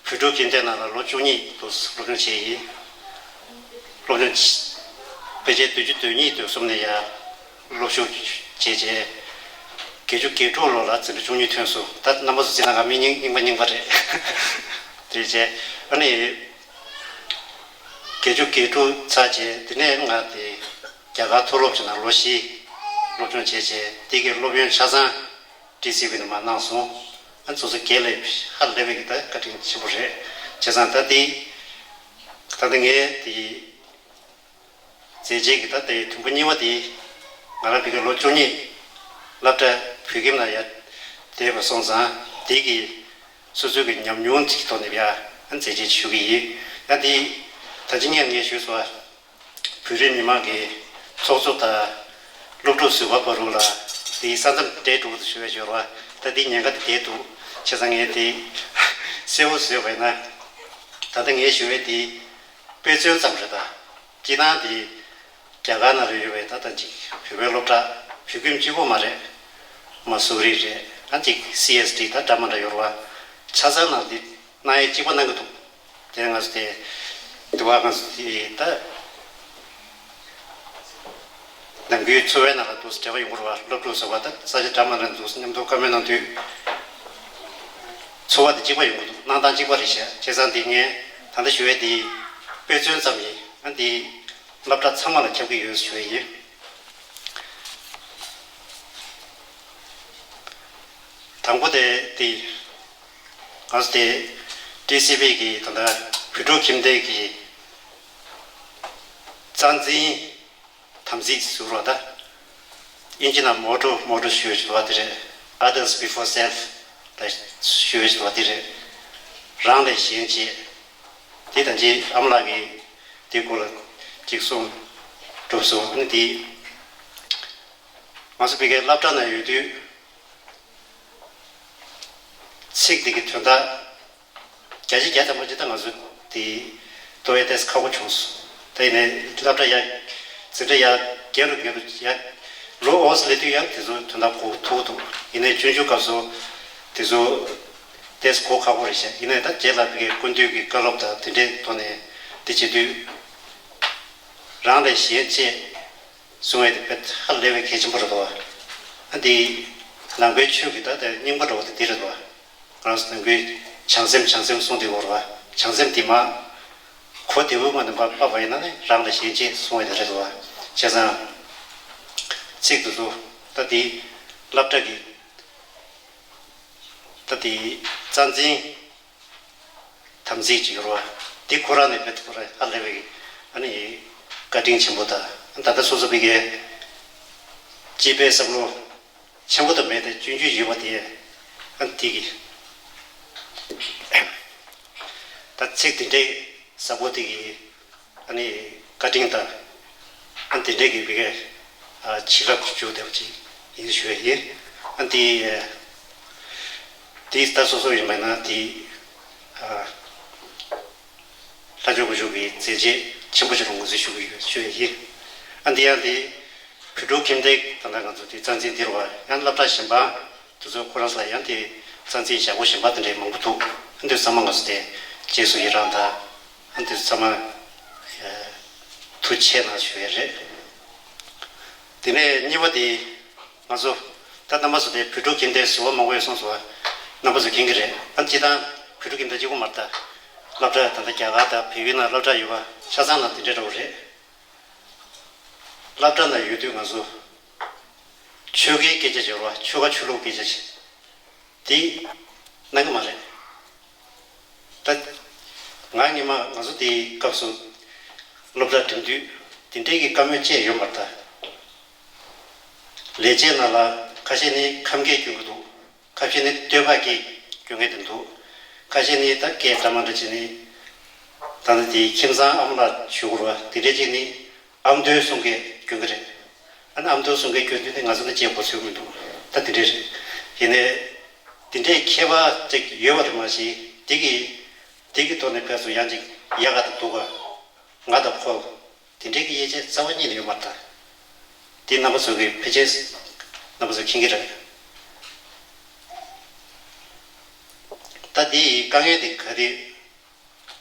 བོད་ཕྲུག་ཁྱིམ་སྡེ་ནང་ལ་ལོ་བཅུ་གཉིས་དུ་སློབ་སྦྱོང་བྱས་ཡིན། སློབ་སྦྱོང་བྱས། ཕལ་ཆེར་བདུན་ཅུ་དོན་གཉིས་དོན་གསུམ་ནས་ཡར་སློབ་ཞུགས་བྱས་རྗེས་བརྒྱད་ཅུ་གྱ་དྲུག་ལོ་ལ་འཛིན་གྲྭ་བཅུ་གཉིས་ཐོན་སོང་། ད་རྣམ་པ་ཚོ་བརྩིས་ན་ང་མི་རྙིང་རྙིང་པ་རྙིང་པ་རེད། དེ་རྗེས་ཨ་ནི་བརྒྱད་ཅུ་གྱ་དྲུག་ཚར་རྗེས་དེ་ནས་ང་དེ་རྒྱ་གར་མཐོ་སློབ་ཅིག་ནང་ལོ་བཞི་སློབ་སྦྱོང་བྱས་རྗེས་དེ་གའི་སློབ་ཡོན་ཆ་ཚང་ཊི་སི་ཝི་ནས་མར་གནང་སོང་། ཨ་ཚོགས་གཙོ་རྒྱལ་ལ་ཧ་ལས་པའི་གི་ད་བཀའ་དྲིན་ཆེན་པོ་རེད། བྱས་ཙང་ད་དེ་ད་ལྟ་ངས་དེ་མཛད་རྗེས་ཀྱི་ད་དེ་དུམ་བུ་གཉིས་པ་དེ་ང་རང་བོད་ཀྱི་ལོ་བཅུ་གཉིས་སློབ་གྲྭ་བོད་ཁྱིམ་ནང་ཡར་བསྡད་པ་སོང་ཙང་དེ་གི་སོ་སོའི་གི་ཉམས་མྱོང་ཅིག་ཐོག་ནས་ཡ་མཛད་རྗེས་ཞུ་གི་ཡིན། ཡང་དེ་ད་ཅི་སྔོན་ངས་ཞུས་སོང་བ། བོད་རིགས་མི་མང་གི་ཚོགས་གཙོ་དང་སློབ་ཕྲུག་ཟུར་པ་བར་དུ་ལ་དེའི་ས་མཚམས་འབྲལ་འགྲོ་གི་འདུག་ཞུ་བའི་འབྱོར་བ་ད་དེ་ཉེན་ཁ་དེ་བསྡད་འདུག་བྱས་ཙང་ངས་དེ་གསལ་པོ་བཟོས་པ་ཡིན་ན་ད་ལྟ་ངས་ཞུ་བའི་དེ་དཔེ་མཚོན་ཙམ་རེད། ད་སྤྱིར་བཏང་དེ་རྒྱ་གར་ནང་ལ་ཡོད་པའི་ད་ལྟ་ཅིག་བོད་པའི་སློབ་གྲྭ་བོད་ཁྱིམ་གཅིག་པོ་མ་རེད། མ་སུ་རི་རེད། ཨ་ཅིག་སི་ཨེས་ཏི་ད་འདྲ་མ་འདྲ་ཡོད་རེད་བ། ཆ་ཚང་ནང་དེ་གནང་ཡས་གཅིག་པ་གནང་གི་འདུག་དེ་ང་ཚོ་དེ་དུ་བ་ང་ཚོ་དེ་ད་ནམ་རྒྱུན་འཚོ་བའི་ནང་ལ་འདུག་སེ་འབྲེལ་བ་ཡོང་གི་རེད་བ། སློབ་ཕྲུག་ཟེར་བ་ད་ས་ཆ་འདྲ་མ་འདྲ་འདུག་སེ་མཉམ་དུ་བཀའ་མོལ་གནང་དུས་འཚོ་བ་དེ་གཅིག་པ་ཡོང་གི་འདུག་གནང་སྟངས་གཅིག་པ་རེད་ཤག་བྱས་ཙང་དེ་ངས་ད་ལྟ་ཞུ་ཡས་དེ་དཔེ་མཚོན་ཙམ་ཡིན། ཨ་དེ་སློབ་གྲྭ་ཚང་མ་ལ་ཁྱབ་ཀྱི་ཡོད་ཞུ་ཡས་ཡིན། དང་པོ་དེ་དེ་ང་ཚོ་དེ་ཊི་སི་ཝི་གི་ད་ལྟ་བོད་ཕྲུག་ཁྱིམ་སྡེ་གི་རྩ་འཛིན་དམ་ཚིག་ཟུར་བ་ད་ཨིན་ཇི་ནང་མོ་ཊོ་མོ་ཊོ་ཞུ་ཡས་ཞུ་བ་དེ་རེད། Others before self ལ་ཞུ་ཡས་ཞུ་བ་དེ་རེད། རང་ལས་གཞན་གཅེས། དེ་དང་ཅི་ཨ་མ་ལགས་ཀྱིས་དེ་སྐོར་ལ་ཅིག་གསུངས་གྲུབ་སོང་། ཨ་ནི་དེ་ང་ཚོ་བོད་སྐད་སློབ་གྲྭ་ནང་ཡོད་དུས་ཚིག་དེ་གི་དོན་དག་བརྒྱ་ཆ་བརྒྱ་ཐམ་པ་ཅིག་ད་ང་ཚོ་དེ་རྟོགས་ཡ་ཏོག་ཙམ་ཁག་པོ་བྱུང་སོང་། ད་ཡིན་ནའི་སློབ་གྲྭ་ཡར་འཛིན་གྲྭ་ཡར་རྒྱས་རུ་རྒྱས་རུ་ཡར་ལོ་འོ་ཙམ་སླེབས་དུས་ཡང་དེ་ཚོ་དོན་དག་གོ་ཐུབ་འདུག་ཡིན་ནའི་ཆུང་ཆུང་སྐབས་སུ་དེ་ཚོ་ཏོག་ཙམ་གོ་ཁག་པོ་རེད་ཤག་ཡིན་ནའི་ད་རྗེས་ལ་བོད་སྐད་སྐུ་མདུན་གྱི་བཀའ་སློབ་དང་དེ་འདྲའི་ཐོག་ནས་དེ་བྱེད་དུས། རང་ལས་གཞན་གཅེས་གསུང་བའི་དེ་དཔེ་ཧ་ལས་པའི་གལ་ཆེན་པོ་རེད་དོ། ཨ་འདི་ནང་པའི་ཆོས་ཀྱི་ད་ལྟ་རྙིང་པ་འདྲ་བོ་དེ་འདི་རེད་དོ། ང་རང་ཚོ་ནང་པའི་བྱང་སེམས་བྱང་སེམས་གསུང་དེ་བོར་བ། བྱང་སེམས་དེ་མ་གོ་བདེ་བོའི་ངང་ནས་མ་ཕབ་པ་ཡིན་ན་ནི་རང་ལས་གཞན་གཅེས་གསུང་བའི་དེ་རེད་དོ། བྱས་ཙང་ཚིག་དེ་ཚོ་ད་འདི་སློབ་གྲྭ་གི་ད་འདི་རྩ་འཛིན་དམ་ཚིག་ཅིག་ཡོད་རེད་བ། འདི་ཁོ་རང་ནས་བེད་ཁོ་རང་ཧ་ལས་པའི་ཨ་ནི་བཀའ་དྲིན་ཆེན་པོ་དང་ད་ལྟ་སོ་སོ་བི་གའི་སྤྱི་པའི་བསམ་བློ་ཆེན་པོ་དང་མེད་དེ་སྐྱོན་བརྗོད་ཡོད་པ་དེ་ཨ་འདི་གི་ད་ཚིག་འདི་འདྲའི་ཟབ་པོ་དེ་གི་ཨ་ནི་བཀའ་དྲིན་དང་ཨ་འདི་འདྲའི་གི་བི་གའི་བྱིན་རླབས་ཀྱི་འཇུག་བདེ་བ་ཅིག་ཡིན་ཞུ་བ་ཡིན། ཨ་འདི་དེ་ལྟ་སོ་སོ་ཡིན་པ་ན་དེ་ལྷ་ཆོས་དགུ་ཆོས་ཀྱི་མཛད་རྗེས་ཆེན་པོ་ཞིག་ལ་ངོས་འཛིན་ཞུ་གི་ཡོད་ཞུ་ཡ་ཡིན། ཨ་འདི་ཡང་དེ་བོད་ཕྲུག་ཁྱིམ་སྡེ་ད་ལྟ་ང་ཚོ་དེ་རྩ་འཛིན་འདིར་བ་ཡང་སློབ་གྲྭ་གཞན་པ་དེ་ཚོ་ཁོ་རང་ཚོ་ལ་ཡང་དེ་རྩ་འཛིན་ཞབས་པོ་གཞན་པ་དེ་འདྲའི་མང་པོ་འདུག་ཨ་འདི་ཚང་མ་ང་ཚོ་དེ་རྗེས་སུ་ཡི་རང་དང་ཨ་འདི་ཚང་མ་ཐུགས་ཆེ་གནང་ཞུ་ཡ་རེད། དེ་ནས་གཉིས་པ་དེ། ང་ཚོ་ད་རྣམ་པ་ཚོ་དེ་བོད་ཕྲུག་ཁྱིམ་སྡེ་ཟུར་པ་མང་པོ་ཡོད་སོང་ཟུར་པ་རྣམ་པ་ཚོ་མཁྱེན་གྱི་རེད། ཨ་སྤྱི་བཏང་བོད་ཕྲུག་ཁྱིམ་སྡེ་གཅིག་པོ་མ་རེད་ད། སློབ་གྲྭ་ད་ལྟ་རྒྱ་གར་དང་བལ་ཡུལ་ནང་སློབ་གྲྭ་ཡོད་པ་ཆ་ཚང་ནང་དེ་འདྲ་འདྲ་བོ་རེད། སློབ་གྲྭ་ནང་ཡོད་དུས་ང་ཚོ་ཆོལ་ཁའི་སྐད་ཆ་བྱེད་རོགས་ཆོལ་ཁ་ཆོས་ལུགས་སྐད་ཆ་བྱེད། དེ་གནང་གི་མ་རེད། ད་ང་སྔོན་མ་ང་ཚོ་དེའི་སྐབས་སུ་སློབ་གྲྭ་འགྲིམ་དུས་དེ་འདྲའི་གི་བཀའ་མོལ་བཅས་ཡོད་མ་རེད་ད། ལས་བྱེད་ནང་ལ་ཁ་ཤས་ནི་ཁམས་སྐད་སྐྱོན་གྱི་འདུག་ཁ་ཤས་ནི་སྟོད་པ་སྐད་སྐྱོན་མཁན་དེ་འདུག་ཁ་ཤས་ནི་ད་སྐད་འདྲ་མ་འདྲ་བྱས་ནི། ད་ལྟ་དེའི་ཁྱིམ་ཚང་ཨ་མ་ལགས་ཞུ་དགོས་རེད་བ་དེ་འདྲའི་ཅིག་ནི་ཨ་མདོའི་གསུང་སྐད་སྐྱོན་གྱི་རེད། ཨ་ནི་ཨ་མདོའི་གསུང་སྐད་སྐྱོན་དུས་ནི་ང་ཚོ་ནི་བྱེད་དགོས་ཚོད་མི་འདུག་ད་དེ་འདྲའི་རེད། ཡིན་ནའི་དེ་འདྲའི་ཁྱད་པར་ཅིག་ཡོད་པ་རེད་མ་གཞི་དེ་གི་དེ་གི་ཐོག་ནས་ཕར་ཚུར་ཡང་ཅིག་ཡག་ག་དང་སྡུག་ག་ང་དང་ཁོ། དེ་འདྲའི་གི་དབྱེ་འབྱེད་རྩ་བ་ཉིད་ནས་ཡོད་མ་རེད་ད། དེ་རྣམ་པ་ཚོ་གི་ཕལ་ཆེར་རྣམ་པ་ཚོ་མཁྱེན་གྱི་རེད། ད་དེ་ཡི་དཀའ་ངལ་དེ་ག་རེ།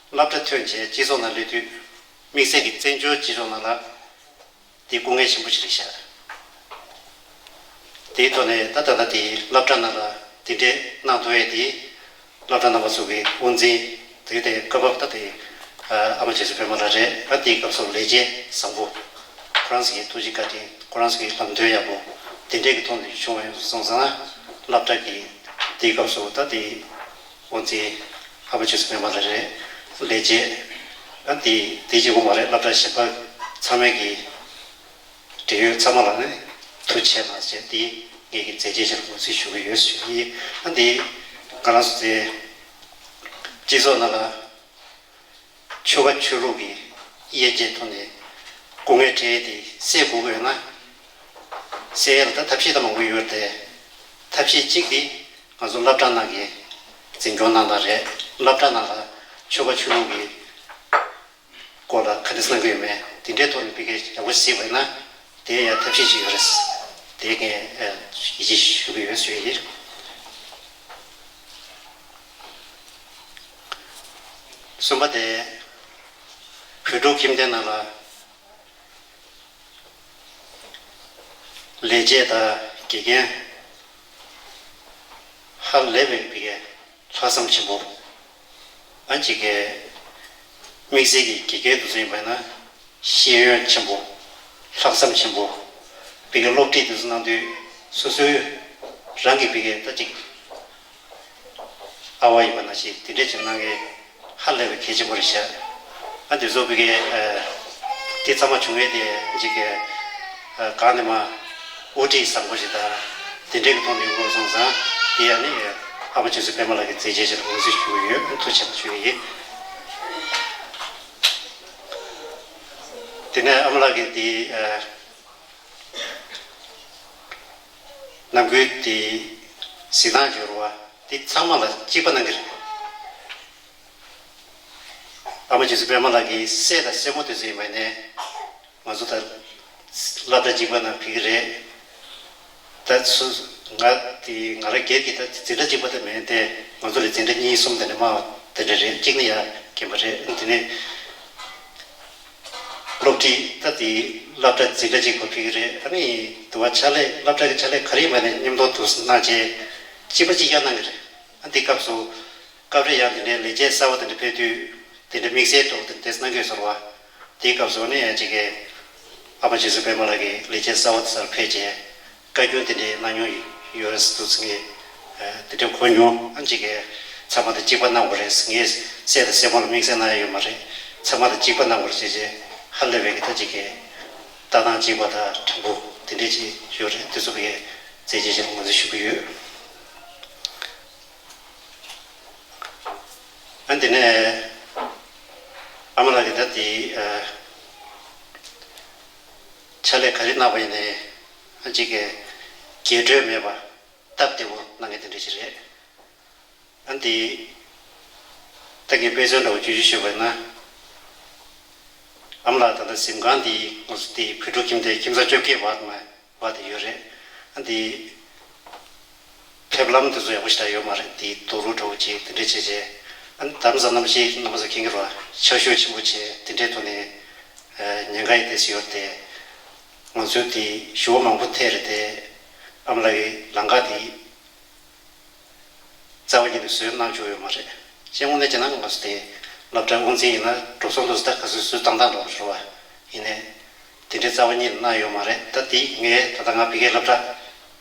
སློབ་གྲྭ་ཐོན་བྱས་སྤྱི་ཚོགས་ནང་སླེབས་དུས་དམིགས་བསལ་གྱི་བཙན་བྱོལ་སྤྱི་ཚོགས་ནང་ལ་དེ་སྐུ་ངལ་ཆེན་པོ་ཞིག་རེད་ཤག་དེའི་ཐོག་ནས་ད་ད་ལྟ་དེ་སློབ་གྲྭ་ནང་ལ་དེ་འདྲའི་གནང་ཐུབ་ཡས་དེ། སློབ་གྲྭ་རྣམ་པ་ཚོ་གི་དབུ་འཛིན་དེ་དེ་སྐབས་བབ་ད་དེ་ཨ་མ་རྗེ་བཙུན་པད་མ་ལགས་རེད། ཨ་དེའི་སྐབས་སུ་ལས་བྱེད་བཟང་པོ་ཁོ་རང་ཚོ་གི་ཐུགས་རྗེ་བཀའ་དྲིན་ཁོ་རང་ཚོ་གི་ལམ་སྟོན་ཡག་པོ་དེ་འདྲའི་གི་ཐོག་ནས་བྱུང་བ་ཡིན་སོང་ཙང་ན་སློབ་གྲྭ་གི་དེའི་སྐབས་སུ་ད་དེ་དབུ་འཛིན་ཨ་མ་རྗེ་བཙུན་པད་མ་ལགས་རེད། ལས་བྱེད་ཨ་དེ་དེ་གཅིག་པོ་མ་རེད། སློབ་གྲྭ་གཞན་པ་ཚང་མས་གི་འབྲེལ་ཡོད་ཚང་མ་ལ་ནི་ཐུགས་རྗེ་ཆེ་གནང་ཞེས་འདི་ངེད་ཀྱི་མཛད་རྗེས་ཆེ་རུ་ངོས་འཛིན་ཞུ་གི་ཡོད་ཞུ་གི་ཡིན། ཨ་འདི་ང་རང་ཚོ་ཚེ་སྤྱི་ཚོགས་ནང་ལ་ཆོལ་ཁ་ཆོས་ལུགས་ཀྱི་དབྱེ་འབྱེད་ཐོག་ནས་སྐུ་ངལ་འཕྲད་དེ་སེལ་དགོས་ཀྱི་ཡོད་ན་སེལ་ཡ་ལ་ད་ཐབས་ཤེས་ད་མང་པོ་ཡོད་དེ་ཐབས་ཤེས་གཅིག་དེ་ང་ཚོ་སློབ་གྲྭ་ནང་གི་འཛིན་སྐྱོང་གནང་སྟངས་རེད། སློབ་གྲྭ་ནང་ལ་ཆོལ་ཁ་ཆོས་ལུགས་ཀྱི་སྐོར་ལ་ག་འདྲ་གནང་གི་ཡོད་མེད་དེ་འདྲའི་ཐོག་ནས་ཕ་གིར་ཡག་པོ་གཟིགས་པ་ཡིན་ན་དེ་ཡང་ཐབས་ཤེས་ཤིག་ཡོད་རེད། དེ་ངས་ཡིད་ཆེས་ཞུ་གི་ཡོད་ཞུ་ཡི། གསུམ་པ་དེ་བོད་ཕྲུག་ཁྱིམ་སྡེ་ནང་ལ་ལས་བྱེད་དང་དགེ་རྒན་ཧ་ལས་པའི་ཕ་གིར་ལྷག་བསམ་ཆེན་པོ། ཨ་ཅིག་གི་དམིགས་བསལ་གྱི་དགེ་རྒན་དེ་ཚོ་ཡིན་པ་ན་ཤེས་ཡོན་ཆེན་པོ། ལྷག་བསམ་ཆེན་པོ། ཕ་གི་སློབ་ཁྲིད་དེ་ཚོ་གནང་དུས་སོ་སོའི་རང་གི་ཕ་གི་ད་ཅིག་ཨ་བ་ཡིན་པ་ན་ཞིག་དེ་འདྲས་ཅིག་གནང་གི་ཧ་ལས་པའི་གལ་ཆེན་པོ་རེད་ཤག་ཨ་དེ་ཚོ་ཕ་གི་དེ་ཚང་མ་བྱུང་ཡས་དེ་ཅིག་གི་གང་ནས་མ། དབུ་ཁྲིད་བཟང་པོ་ཞིག་དང་དེ་འདྲའི་གི་ཐོག་ནས་ཡོང་དགོས་སོང་ཙང་དེ་ཡང་ནི་ཨ་མ་རྗེ་བཙུན་པད་མ་ལགས་ཀྱི་མཛད་རྗེས་ཆེད་དུ་ངོས་འཛིན་ཞུ་གི་ཡོད། ཐུགས་རྗེ་ཆེ་ཞུ་གི་ཡིན། དེ་ནས་ཨ་མ་ལགས་ཀྱིས་དེ་ནམ་རྒྱུན་དེ་གཟིགས་སྟངས་སྦྱོར་བ་དེ་ཚང་མ་ལ་གཅིག་པ་གནང་གི་རེད། ཨ་མ་རྗེ་བཙུན་པད་མ་ལགས་ཀྱི་སྲས་དང་སྲས་མོ་དེ་ཚོ་ཡིན་པ་ནས་ང་ཚོ་ད་སློབ་གྲྭ་གཅིག་པ་ནང་ཕེབས་ཀྱི་རེད། ད་སུ་ང་དེ་ང་རང་སྒེར་གྱི་ད་འཛིན་གྲྭ་གཅིག་པ་དེ་མིན་ཏེ་ང་ཚོ་ལས་འཛིན་གྲྭ་གཉིས་གསུམ་དེ་འདྲ་མང་བ་དེ་འདྲ་རེད། གཅིག་ནི་ཡར་རྒན་པ་རེད། དེ་ནས་ སློབ་ཁྲིད་ད་དེ་སློབ་གྲྭ་འཛིན་གྲྭ་གཅིག་པ་ཕེབས་ཀྱི་རེད། ཨ་ནི་དུ་བ་ཕྱག་ལས་སློབ་གྲྭ་གི་ཕྱག་ལས་ག་རེ་ཡིན་པ་ནས་མཉམ་དུ་དུ་གནང་བྱས་གཅིག་པ་གཅིག་རྐྱང་གནང་གི་རེད། ཨ་དེ་སྐབས་སུ་སྐབས་རེ་ཡང་དེ་འདྲའི་ལས་བྱེད་གསར་བ་དེ་འདྲ་ཕེབས་དུས་དེ་འདྲ་དམིགས་བསལ་གྲོགས་དེ་འདྲ་གནང་གི་ཡོད་ཟེར་བ། དེའི་སྐབས་སུ་ནི་ཡང་གཅིག་གི་ཨ་མ་རྗེ་བཙུན་པད་མ་ལགས་ཀྱིས་ལས་བྱེད་གསར་བ་དེ་སར་ཕེབས་བྱས་བཀའ་བཀྱོན་དེ་འདྲའི་གནང་མྱོང་ཡོད་རེད་འདུག་ཟེར་ངས་དེ་འདྲ་གོ་མྱོང་། ཨ་གཅིག་གི་ཚང་མ་དང་གཅིག་པ་གནང་དགོས་རེད་ཟེར། ངས་གསལ་དང་གསལ་པོ་ལ་དམིགས་བསལ་གནང་ཡ་ཡོད་མ་རེད། ཚང་མ་དང་གཅིག་པ་གནང་དགོས་རེད་ཅེས་བྱས་ཧ་ལས་པའི་གི་ད་གཅིག་གི་ལྟ་སྟངས་གཅིག་པ་དང་དྲང་པོ་དེ་འདྲའི་ཅིག་ཡོད་རེད། དེ་ཚོ་བའི་མཛད་རྗེས་ཅིག་ལ་ངོས་འཛིན་ཞུ་གི་ཡོད། ཨ་དེ་ནས་ཨ་མ་ལགས་ཀྱིས་ད་དེ་ཕྱག་ལས་ག་རེ་གནང་བ་ཡིན་ནའི་ཨ་གཅིག་གི་རྒྱས་སྤྲོས་མེད་པ་སྟབས་བདེ་པོ་གནང་མཁན་དེ་འདྲ་ཞིག་རེད། ཨ་འདི། ད་ངས་དཔེ་མཚོན་འདྲ་བོ་བརྗོད་གཞི་ཞུས་པ་ཡིན་ན། ཨ་མ་ལགས་ད་ལྟ་གཟིམ་ཁང་འདི་ང་ཚོ་འདི་བོད་ཕྲུག་ཁྱིམ་སྡེ་ཁྱིམ་ཚང་བཅོ་བརྒྱད་བར་མ་བར་དུ་ཡོད་རེད། ཨ་འདི། ཕེབས་ལམ་དེ་ཚོ་ཡག་པོ་ཞིག་ད་ཡོད་མ་རེད། འདི་རྡོ་རུག་འདྲ་བོ་ཅིག་དེ་འདྲ་བྱས་བྱས། ཨ་ནི་དྷ་རམ་ས་ལ་གནམ་གཤིས་རྣམ་པ་ཚོ་མཁྱེན་གྱི་རེད་བ། ཆར་ཤུགས་ཆེན་པོ་བྱས་དེ་འདྲའི་ཐོག་ནས་ཉེན་ཁ་ཡི་དེ་སུ་ཡོད་དེ། ང་ཚོའི་དེ་ཞུ་བ་མང་པོ་ཐེ་རེད་དེ། ཨ་མ་ལགས་ཀྱིས་ལམ་ཁ་དེ། རྩ་བ་ཉིད་ནས་བཟོས་གནང་བཅུག་ཡོད་མ་རེད། སྤྱི་དངོས་གནས་བྱས་ན་ང་ཚོ་དེ་སློབ་གྲྭ་དབུ་འཛིན་ཡིན་ན་འགྲོ་སོང་དུ་ད་ག་ཚོད་སུས་བཏང་བཏང་འགྲོ་བ་རེད་བ། ཡིན་ནའི་དེ་འདྲའི་རྩ་བ་ཉིད་ནས་གནང་ཡོད་མ་རེད། ད་དེ་ངས་ད་ལྟ་ང་ཕ་གིའི་སློབ་གྲྭ་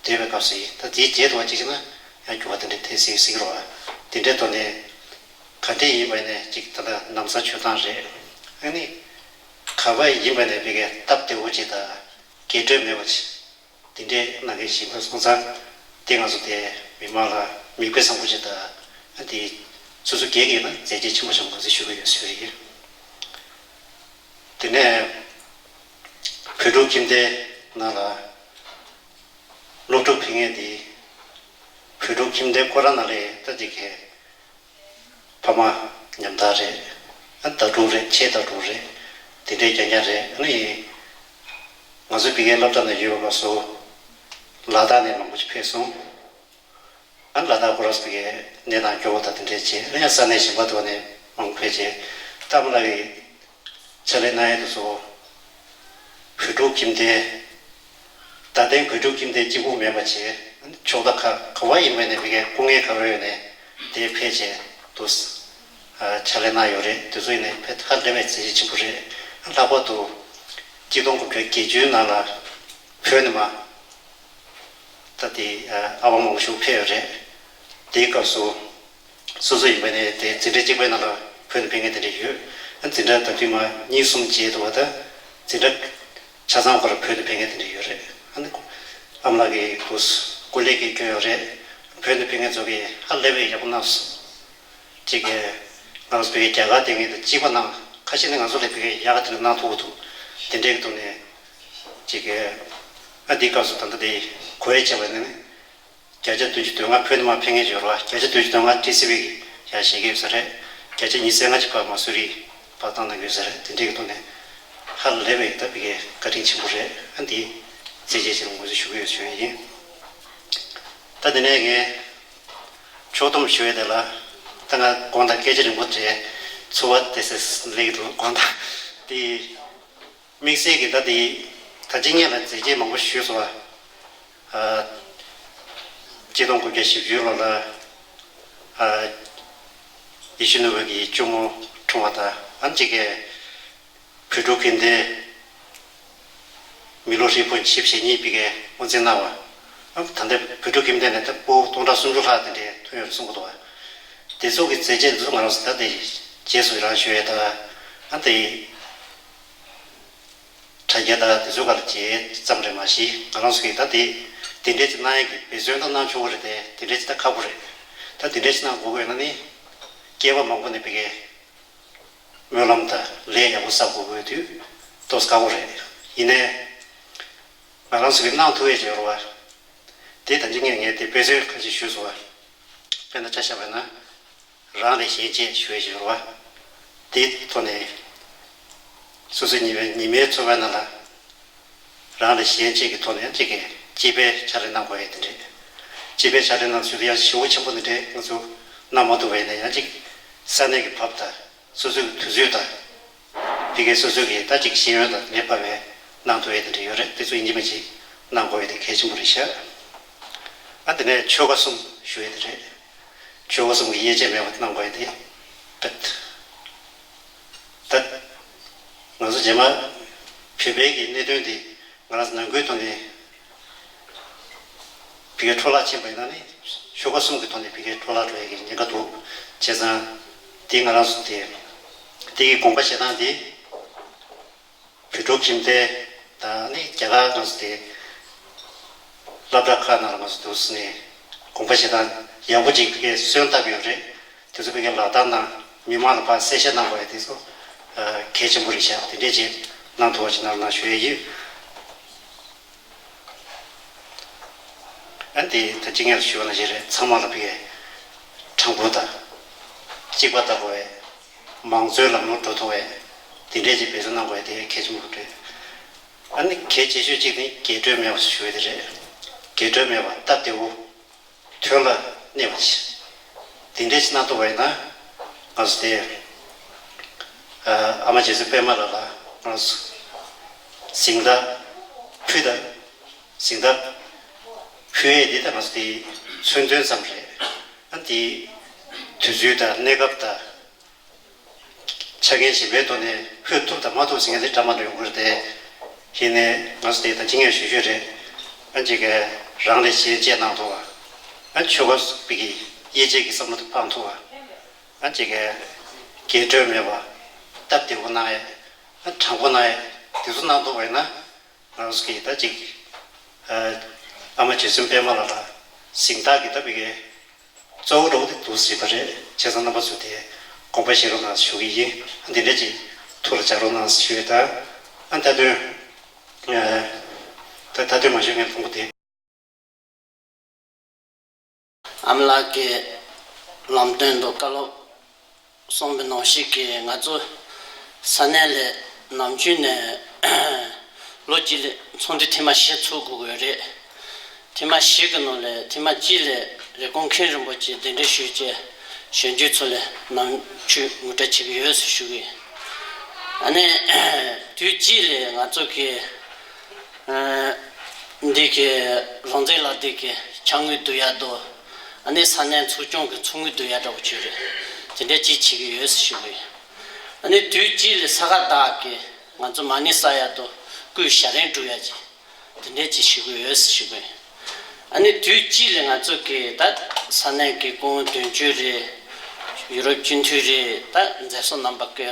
བསྡད་པའི་སྐབས་སུ་ཡིན། ད་དེའི་རྗེས་དུ་བ་གཅིག་བྱས་ན་ཡང་འགྱུར་བ་དེ་འདྲ་ཐེབས་སྲིད་སྲིད་ཀྱི་རེད་བ། དེ་འདྲའི་ཐོག་ནས་ག་འདྲས་ཡིན་པ་ནས་གཅིག་ད་ལྟ་ལམ་སང་བྱོན་སྟངས་རེད། ཨ་ནི་ག་བ་ཡིན་པ་ནས་ཕ་གིའི་སྟབས་བདེ་བོ་གཅིག་དང་རྒྱས་སྤྲོས་མེད་པ་གཅིག་དེ་འདྲའི་གནང་མཁན་ཞིག་ཡིན་པ་སོང་ཙང་། དེ་ང་ཚོ་དེ་མི་མང་ལ་མིག་དཔེ་བཟང་པོ་ཞིག་དང་། དེ་སོ་སོ་སྒེར་གྱི་ནང་མཛད་རྗེས་ཆེན་པོ་ཞིག་ངོས་འཛིན་ཞུ་གི་ཡོད་ཟེར་བ་ཡིན། དེ་ནས་བོད་ཕྲུག་ཁྱིམ་སྡེ་ནང་ལ་སློབ་ཕྲུག་ཕེབས་མཁན་དེ་བོད་ཕྲུག་ཁྱིམ་སྡེ་ཁོ་རང་ནང་ལ་ད་དེ་གའི་ཕ་མ་ཉམ་ཐག་རེད། ཨ་ཟླ་དྲུག་རེད། ཕྱེད་ཟླ་དྲུག་རེད། དེ་འདྲའི་རྐྱང་རྐྱང་རེད། ཨ་ནི་ང་ཚོ་ཕ་གིའི་སློབ་གྲྭ་ནང་ཡོད་པའི་སྐབས་སུ་ལ་དྭགས་ནས་མང་པོ་ཞིག་ཕེབས་སོང་། ཨ་ནི་ལ་དྭགས་ཁོ་རང་ཚོ་ཕ་གིའི་གནས་སྟངས་སྐྱོ་བོ་དང་དེ་འདྲའི་བྱས། ཨ་ནི་ཡང་ས་གནས་གཞན་པ་དུ་ནས་མང་པོ་ཕེབས་བྱས། ད་ཨ་མ་ལགས་ཀྱིས་ཕྱག་ལས་གནང་ཡས་དེ་ཚོ་བོད་ཕྲུག་ཁྱིམ་སྡེ། རྡ་སྟེང་བོད་ཕྲུག་ཁྱིམ་སྡེ་གཅིག་པུ་མེད་པ་བྱས། ཕྱོགས་མཐའ་ཁག་ག་བ་ཡིན་པ་ནས་ཕ་གིའི་སྐུ་ངལ་ག་བ་ཡོད་ནས་དེ་ཕེབས་བྱས་འདུག་ཕྱག་ལས་གནང་ཡོད་རེད། དེ་ཚོ་ཡིན་ནའི་ཕེབས་ཧ་ལས་པའི་མཛད་རྗེས་ཆེན་པོ་རེད། ལྷག་པར་དུ་གཅིག་སྟོང་དགུ་བརྒྱ་བརྒྱད་ཅུའི་ནང་ལ་བོད་ནས་མར་ད་དེ་ཨ་ཨ་བ་མང་པོ་ཞིག་ཕེབས་ཡོད་རེད། དེའི་སྐབས་སུ། སོ་སོ་ཡིན་པ་ནས་དེ་འཛིན་གྲྭ་གཅིག་པའི་ནང་ལ་བོད་ནས་ཕེབས་མཁན་དེ་འདྲ་ཡོད། འཛིན་གྲྭ་ད་དུས་མ་གཉིས་གསུམ་བརྗེས་འདུག་བ། ད་འཛིན་གྲྭ་ཆ་ཚང་སྐོར་བོད་ནས་ཕེབས་མཁན་དེ་འདྲ་ཡོད་རེད། ཨ་ནི་ཨ་མ་ལགས་ཀྱིས་དུ་སྐུ་ལས་ཀྱི་སྐྱོན་ཡོད་རེད། བོད་ནས་ཕེབས་མཁན་ཚོ་གིས་ཧ་ལས་པའི་ཡག་པོ་གནང་སོང་། གཅིག་གིས་ང་ཚོ་བོད་རྒྱ་གར་དེ་ངེད་དུ་གཅིག་པ་གནང་། ཁ་ཤས་ནི་ང་ཚོ་ལས་བོད་ཡག་ག་དེ་འདྲ་གནང་ཐུབ་ཀྱི་འདུག་དེ་འདྲའི་གི་ཐོག་ནས་གཅིག་གིས་ཨ་འདི་སྐབས་སུ་ད་ལྟ་དེ་གོ་ཡས་བྱས་པ་ནི་ནི། བརྒྱ་ཆ་བདུན་ཅུ་དོན་ལྔ་བོད་ནས་མར་ཕེབས་མཁན་ཅིག་ཡོད་རེད་བ། བརྒྱ་ཆ་བདུན་ཅུ་དོན་ལྔ་ཊི་སི་ཝི་གི་ཡར་བཞེས་ཀྱི་ཡོད་ས་རེད། བརྒྱ་ཆ་ཉི་ཤུ་རྩ་ལྔ་ཅིག་ཕར་མ་སུ་རི་ཕར་བཏང་གནང་གི་ཡོད་ས་རེད། དེ་འདྲའི་གི་ཐོག་ནས་ཧ་ལས་པའི་ད་བི་གའི་བཀའ་དྲིན་ཆེན་པོ་རེད། ཨ་འདི་མཛད་རྗེས་ཆེན་པོ་ངོས་འཛིན་ཞུ་གི་ཡོད་ཞུ་ཡ་ཡིན། ད་དེ་ནས་ངས་ཕྱོགས་བསྡོམས་ཞུ་ཡ་དེ་ལ། ད་ང་དགོངས་དག་སྐད་ཆ་རིང་པོ་བྲིས། ཚོར་བ་དེ་སེ་སླེབས་འདུག་དགོངས་དག་དེ། དམིགས་བསལ་གྱི་ད་དེ་ད་ཅི་སྔོན་ལ་མཛད་རྗེས་མང་པོ་ཞུས་སོང་བ། ཨ་གཅིག་སྟོང་དགུ་བརྒྱ་བཞི་བཅུ་ལོ་ལ་ཨ་ཡིད་བཞིན་ནོར་བུ་གི་གཅུང་མོ་འཁྲུངས་པ་དང་། ཨ་གཅིག་གི་བོད་ཕྲུག་ཁྱིམ་སྡེ་མི་ལོ་ཧྲིལ་པོ་བཞི་བཅུ་ཞེ་གཉིས་པའི་གི་དབུ་འཛིན་གནང་བ། ཨ་ད་ལྟ་བོད་ཕྲུག་ཁྱིམ་སྡེ་ནས་ད་ཕྲུ་གུ་སྟོང་ཕྲག་སུམ་ཅུ་ལྷག་དེ་འདྲའི་ཐོན་ཡོད་རེད་གསུང་གི་འདུག་བ། དེ་ཚོ་གི་མཛད་རྗེས་འདི་ཚོ་ང་རང་ཚོ་ད་དེ་རྗེས་སུ་ཡི་རང་ཞུ་ཡས་དང་། ཨ་དེ། དྲ་རྒྱ་དང་དེ་ཚོའི་སྒང་ལ་མཇལ་ཙམ་རེད་མ་གཞི། ང་རང་ཚོ་གིས་ད་དེ་དེ་འདྲས་ཅིག་གནང་ཡག་གི་འབད་བརྩོན་ད་གནང་ཆོག་གི་རེད་དེ། དེ་འདྲས་ཅིག་ད་ཁག་པོ་རེད། ད་དེ་འདྲས་ཅིག་གནང་དགོས་ཀྱི་ཡོད་ན་ནི། སྐྱེས་པ་མང་པོ་ནས་ཕ་གིའི་སྨོན་ལམ་དང་ལས་ཡག་པོ་བསགས་དགོས་ཀྱི་ཡོད་དུས་ཏོག་ཙམ་ཁག་པོ་རེད། ཡིན་ནའི་ང་རང་ཚོ་གིས་གནང་ཐུབ་ཡག་ཅིག་ཡོད་རེད་བ། དེ་ད་ཅི་སྔོན་ངས་དེ་འབད་བརྩོན་ཁ་ཤས་ཞུས་སོང་བ། དཔེར་ན་ཆ་བཞག་པ་ཡིན་ན། རང་ལས་གཞན་གཅེས་ཞུ་ཡས་ཞུ་བ། དེའི་ཐོག་ནས་སོ་སོའི་ཉི་མའི་ཉི་མའི་འཚོ་བའི་ནང་ལ་རང་ལས་གཞན་གཅེས་ཀྱི་ཐོག་ནས་གཅིག་གིས་གཅེས་པའི་ཕྱག་ལས་གནང་དགོས་ཡས་དེ་འདྲས། གཅེས་པའི་ཕྱག་ལས་གནང་ཚུལ་དེ་ཡང་ཞེ་པོ་ཆེན་པོ་དེ་འདྲས་ང་ཚོ་གནང་མ་ཐུབ་པ་ཡིན་ན་ཡང་གཅིག་ས་གནས་ཀྱི་བབ་དང་སོ་སོའི་དུས་ཚོད་དང་། དེ་གའི་སོ་སོའི་གི་ད་ཅིག་ཤེས་ཡོན་དང་ནད་པ་བའི་གནང་ཐུབ་ཡས་དེ་འདྲ་ཡོད་རེད། དེ་ཚོ་ཡིན་གཅིག་མིན་གཅིག་གནང་དགོས་ཡས་དེ་གལ་ཆེན་པོ་རེད་ཤག་ཨ་དེ་ནས་ཆོལ་ཁ་གསུམ་ཞུ་ཡས་དེ་རེད། ཆོལ་ཁ་གསུམ་གྱི་དབྱེ་འབྱེད་མེད་པ་གནང་དགོས་ཡས་དེ་ད་ད་ང་ཚོ་རྗེས་མ་བོད་པའི་གི་གནད་དོན་དེ་ང་རང་ཚོ་ནང་ཁུལ་ཐོག་ནས་བི་གའི་འཕྲོ་བརླག་ཕྱིན་པ་ཡིན་ན་ནི་ཆོལ་ཁ་གསུམ་གྱི་ཐོག་ནས་བི་གའི་འཕྲོ་བརླག་འགྲོ་ཡས་ཀྱི་ཉེན་ཁ་འདུག་བྱས་ཙང་དེ་ང་རང་ཚོ་དེ་དེ་གི་དགོངས་པ་བཞེས་སྟངས་དེ་བོད་ཕྲུག་ཁྱིམ་སྡེ་དང་ནི་རྒྱ་གར་ང་ཚོ་དེ་སློབ་གྲྭ་ཁག་ནང་ལ་ང་ཚོ་འདུག་ཟེར་ནས་དགོངས་པ་བཞེས་སྟངས་ཡག་པོ་ཅིག་བི་གའི་སོན་བཏབ་ཡོད་རེད། དེ་ཚོ་བི་གའི་ལག་བསྟར་ནང་མི་མང་ལ་ཕར་གསལ་བཤད་གནང་དགོས་ཡ་དེ་ཚོ་གལ་ཆེན་པོ་རེད་ཤག་དེ་འདྲས་ཅིག་གནང་ཐུབ་པ་ཅིག་གནང་རོགས་གནང་ཞུ་ཡ་ཡིན། ཨ་ནི་དེ་ད་ཅི་སྔོན་ལ་ཞུས་པ་ནང་བཞིན་རེད། ཚང་མ་ལ་བི་གའི་དྲང་པོ་དང་གཅིག་པ་ལྟ་བུ་བས་མང་གཙོའི་ལམ་ལུགས་འགྲོ་ཐུབ་པའི་དེ་འདྲས་ཅིག་འབད་བརྩོན་གནང་དགོས་ཡ་དེ་གལ་ཆེན་པོ་རེད། ཨ་ནི་གལ་ཆེ་ཤོས་གཅིག་ནི་རྒྱས་སྤྲོས་མེད་པ་ཞུ་ཡ་དེ་རེད། རྒྱས་སྤྲོས་མེད་པ་སྟབས་བདེ་བོ། དོན་ལ་གནས་པ་ཅིག་དེ་འདྲས་ཅིག་གནང་ཐུབ་པ་ཡིན་ན་ང་ཚོ་དེ་ཨ་མ་རྗེ་བཙུན་པད་མ་ལགས་ལ་ང་ཚོ་གཟེངས་རྟགས་ཕུལ་དང་གཟེངས་རྟགས་ཕུལ་ཡས་དེ་ད་ང་ཚོ་དེ་མཚོན་དོན་ཙམ་རེད། ཨ་དེ་དུས་ཚོད་དང་གནས་སྐབས་དང་། ཆ་རྐྱེན་གཞན་པའི་ཐོག་ནས་ཕུལ་ཐུབ་དང་མ་ཐུབ་ཟེར་མཁན་དེ་འདྲ་མ་འདྲ་ཡོང་གི་རེད་དེ། ཡིན་ནའི་ང་ཚོ་དེ་ད་ཅི་སྔོན་ཞུས་ཞུས་རེད། ཨ་ཅིག་གིས་རང་ལས་གཞན་གཅེས་གནང་ཐུབ་པ། ཨ་ཆོལ་ཁ་གསུམ་གྱི་དབྱེ་འབྱེད་ཀྱི་བསམ་བློ་དེ་སྤང་ཐུབ་པ། ཨ་ཅིག་གིས་རྒྱས་སྤྲོས་མེད་པ། སྟབས་བདེ་པོ་གནང་ཡས། ཨ་དྲང་པོ་གནང་ཡས། དེ་ཚོ་གནང་ཐུབ་པ་ཡིན་ན། ང་ཚོ་གིས་ད་ཅིག་ཨ་མ་རྗེ་བཙུན་པད་མ་ལགས་ལ་གཟེངས་རྟགས་ཀྱི་ད་བི་གའི་གཙོ་བོ་འདྲ་བོ་དེ་འདུག་སྲིད་པ་རེད། བྱས་ཙང་རྣམ་པ་ཚོས་དེ་དགོངས་པ་བཞེས་རོགས་གནང་ཞུ་གི་ཡིན། འདི་འདྲ་ཅིག་ཐུགས་ལ་འཇགས་རོགས་གནང་ཞུ་ཡོད། ད་ཨ་མཐའ་དོན་ད་མཐའ་དོན་མ་ཞུ་མཁན་དང་པོ་དེ། ཨ་མ་ལགས་ཀྱི་ལམ་སྟོན་དང་བཀའ་སློབ་གསུངས་པའི་ནང་བཞིན་གྱི་ང་ཚོ་ས་གནས་ལ་ནམ་རྒྱུན་ནས་ལོ་གཅིག་ལ་ཚོགས་འདུ་ཐེངས་མ་བཞི་ཚོགས་དགོས་ཀྱི་རེད། ཐེངས་མ་བཞི་གི་ནང་ལ་ཐེངས་མ་གཅིག་ལ་རེབ་གོང་མཁན་རིན་པོ་ཆེ་གདན་འདྲེན་ཞུས་བྱས་གཞོན་སྐྱེས་ཚོ་ལ་ནང་ཆོས་ངོ་སྤྲོད་བྱེད་ཀྱི་ཡོད་ཟེར་ཞུ་གི་ཡིན། ཨ་ནི་དུས་གཅིག་ལ་ང་ཚོ་གི་འདི་གི་རང་བཙན་ལག་དེབ་ཀྱི་ཕྱག་དངུལ་བསྡུ་ཡག་དང་། ཨ་ནི་ས་གནས་འཛུགས་སྐྱོང་གི་ཚོགས་དངུལ་བསྡུ་ཡག་འདྲ་བོ་བྱས་རེད། དེ་འདྲ་ཅིག་བྱེད་ཀྱི་ཡོད་ཟེར་ཞུ་གི་ཡོད། ཨ་ནི་དུས་གཅིག་ལ་ས་ག་བདག་གིས་ང་ཚོ་མ་ཎི་བསགས་ཡག་དང་སྐུའི་ཞལ་རས་སྒྲུབ་ཡག་ཅིག་དེ་འདྲ་ཅིག་ཞུ་གི་ཡོད་ཟེར་ཞུ་གི་ཡོད། ཨ་ནི་དུས་གཅིག་ལ་ང་ཚོ་གི་ད་ས་གནས་ཀྱི་སྐུ་ངོ་དོན་གཅོད་རེད། ཡུ་རོབ་སྤྱི་འཐུས་རེད། ད་མཛད་སྲོལ་རྣམ་པ་ཀྱི་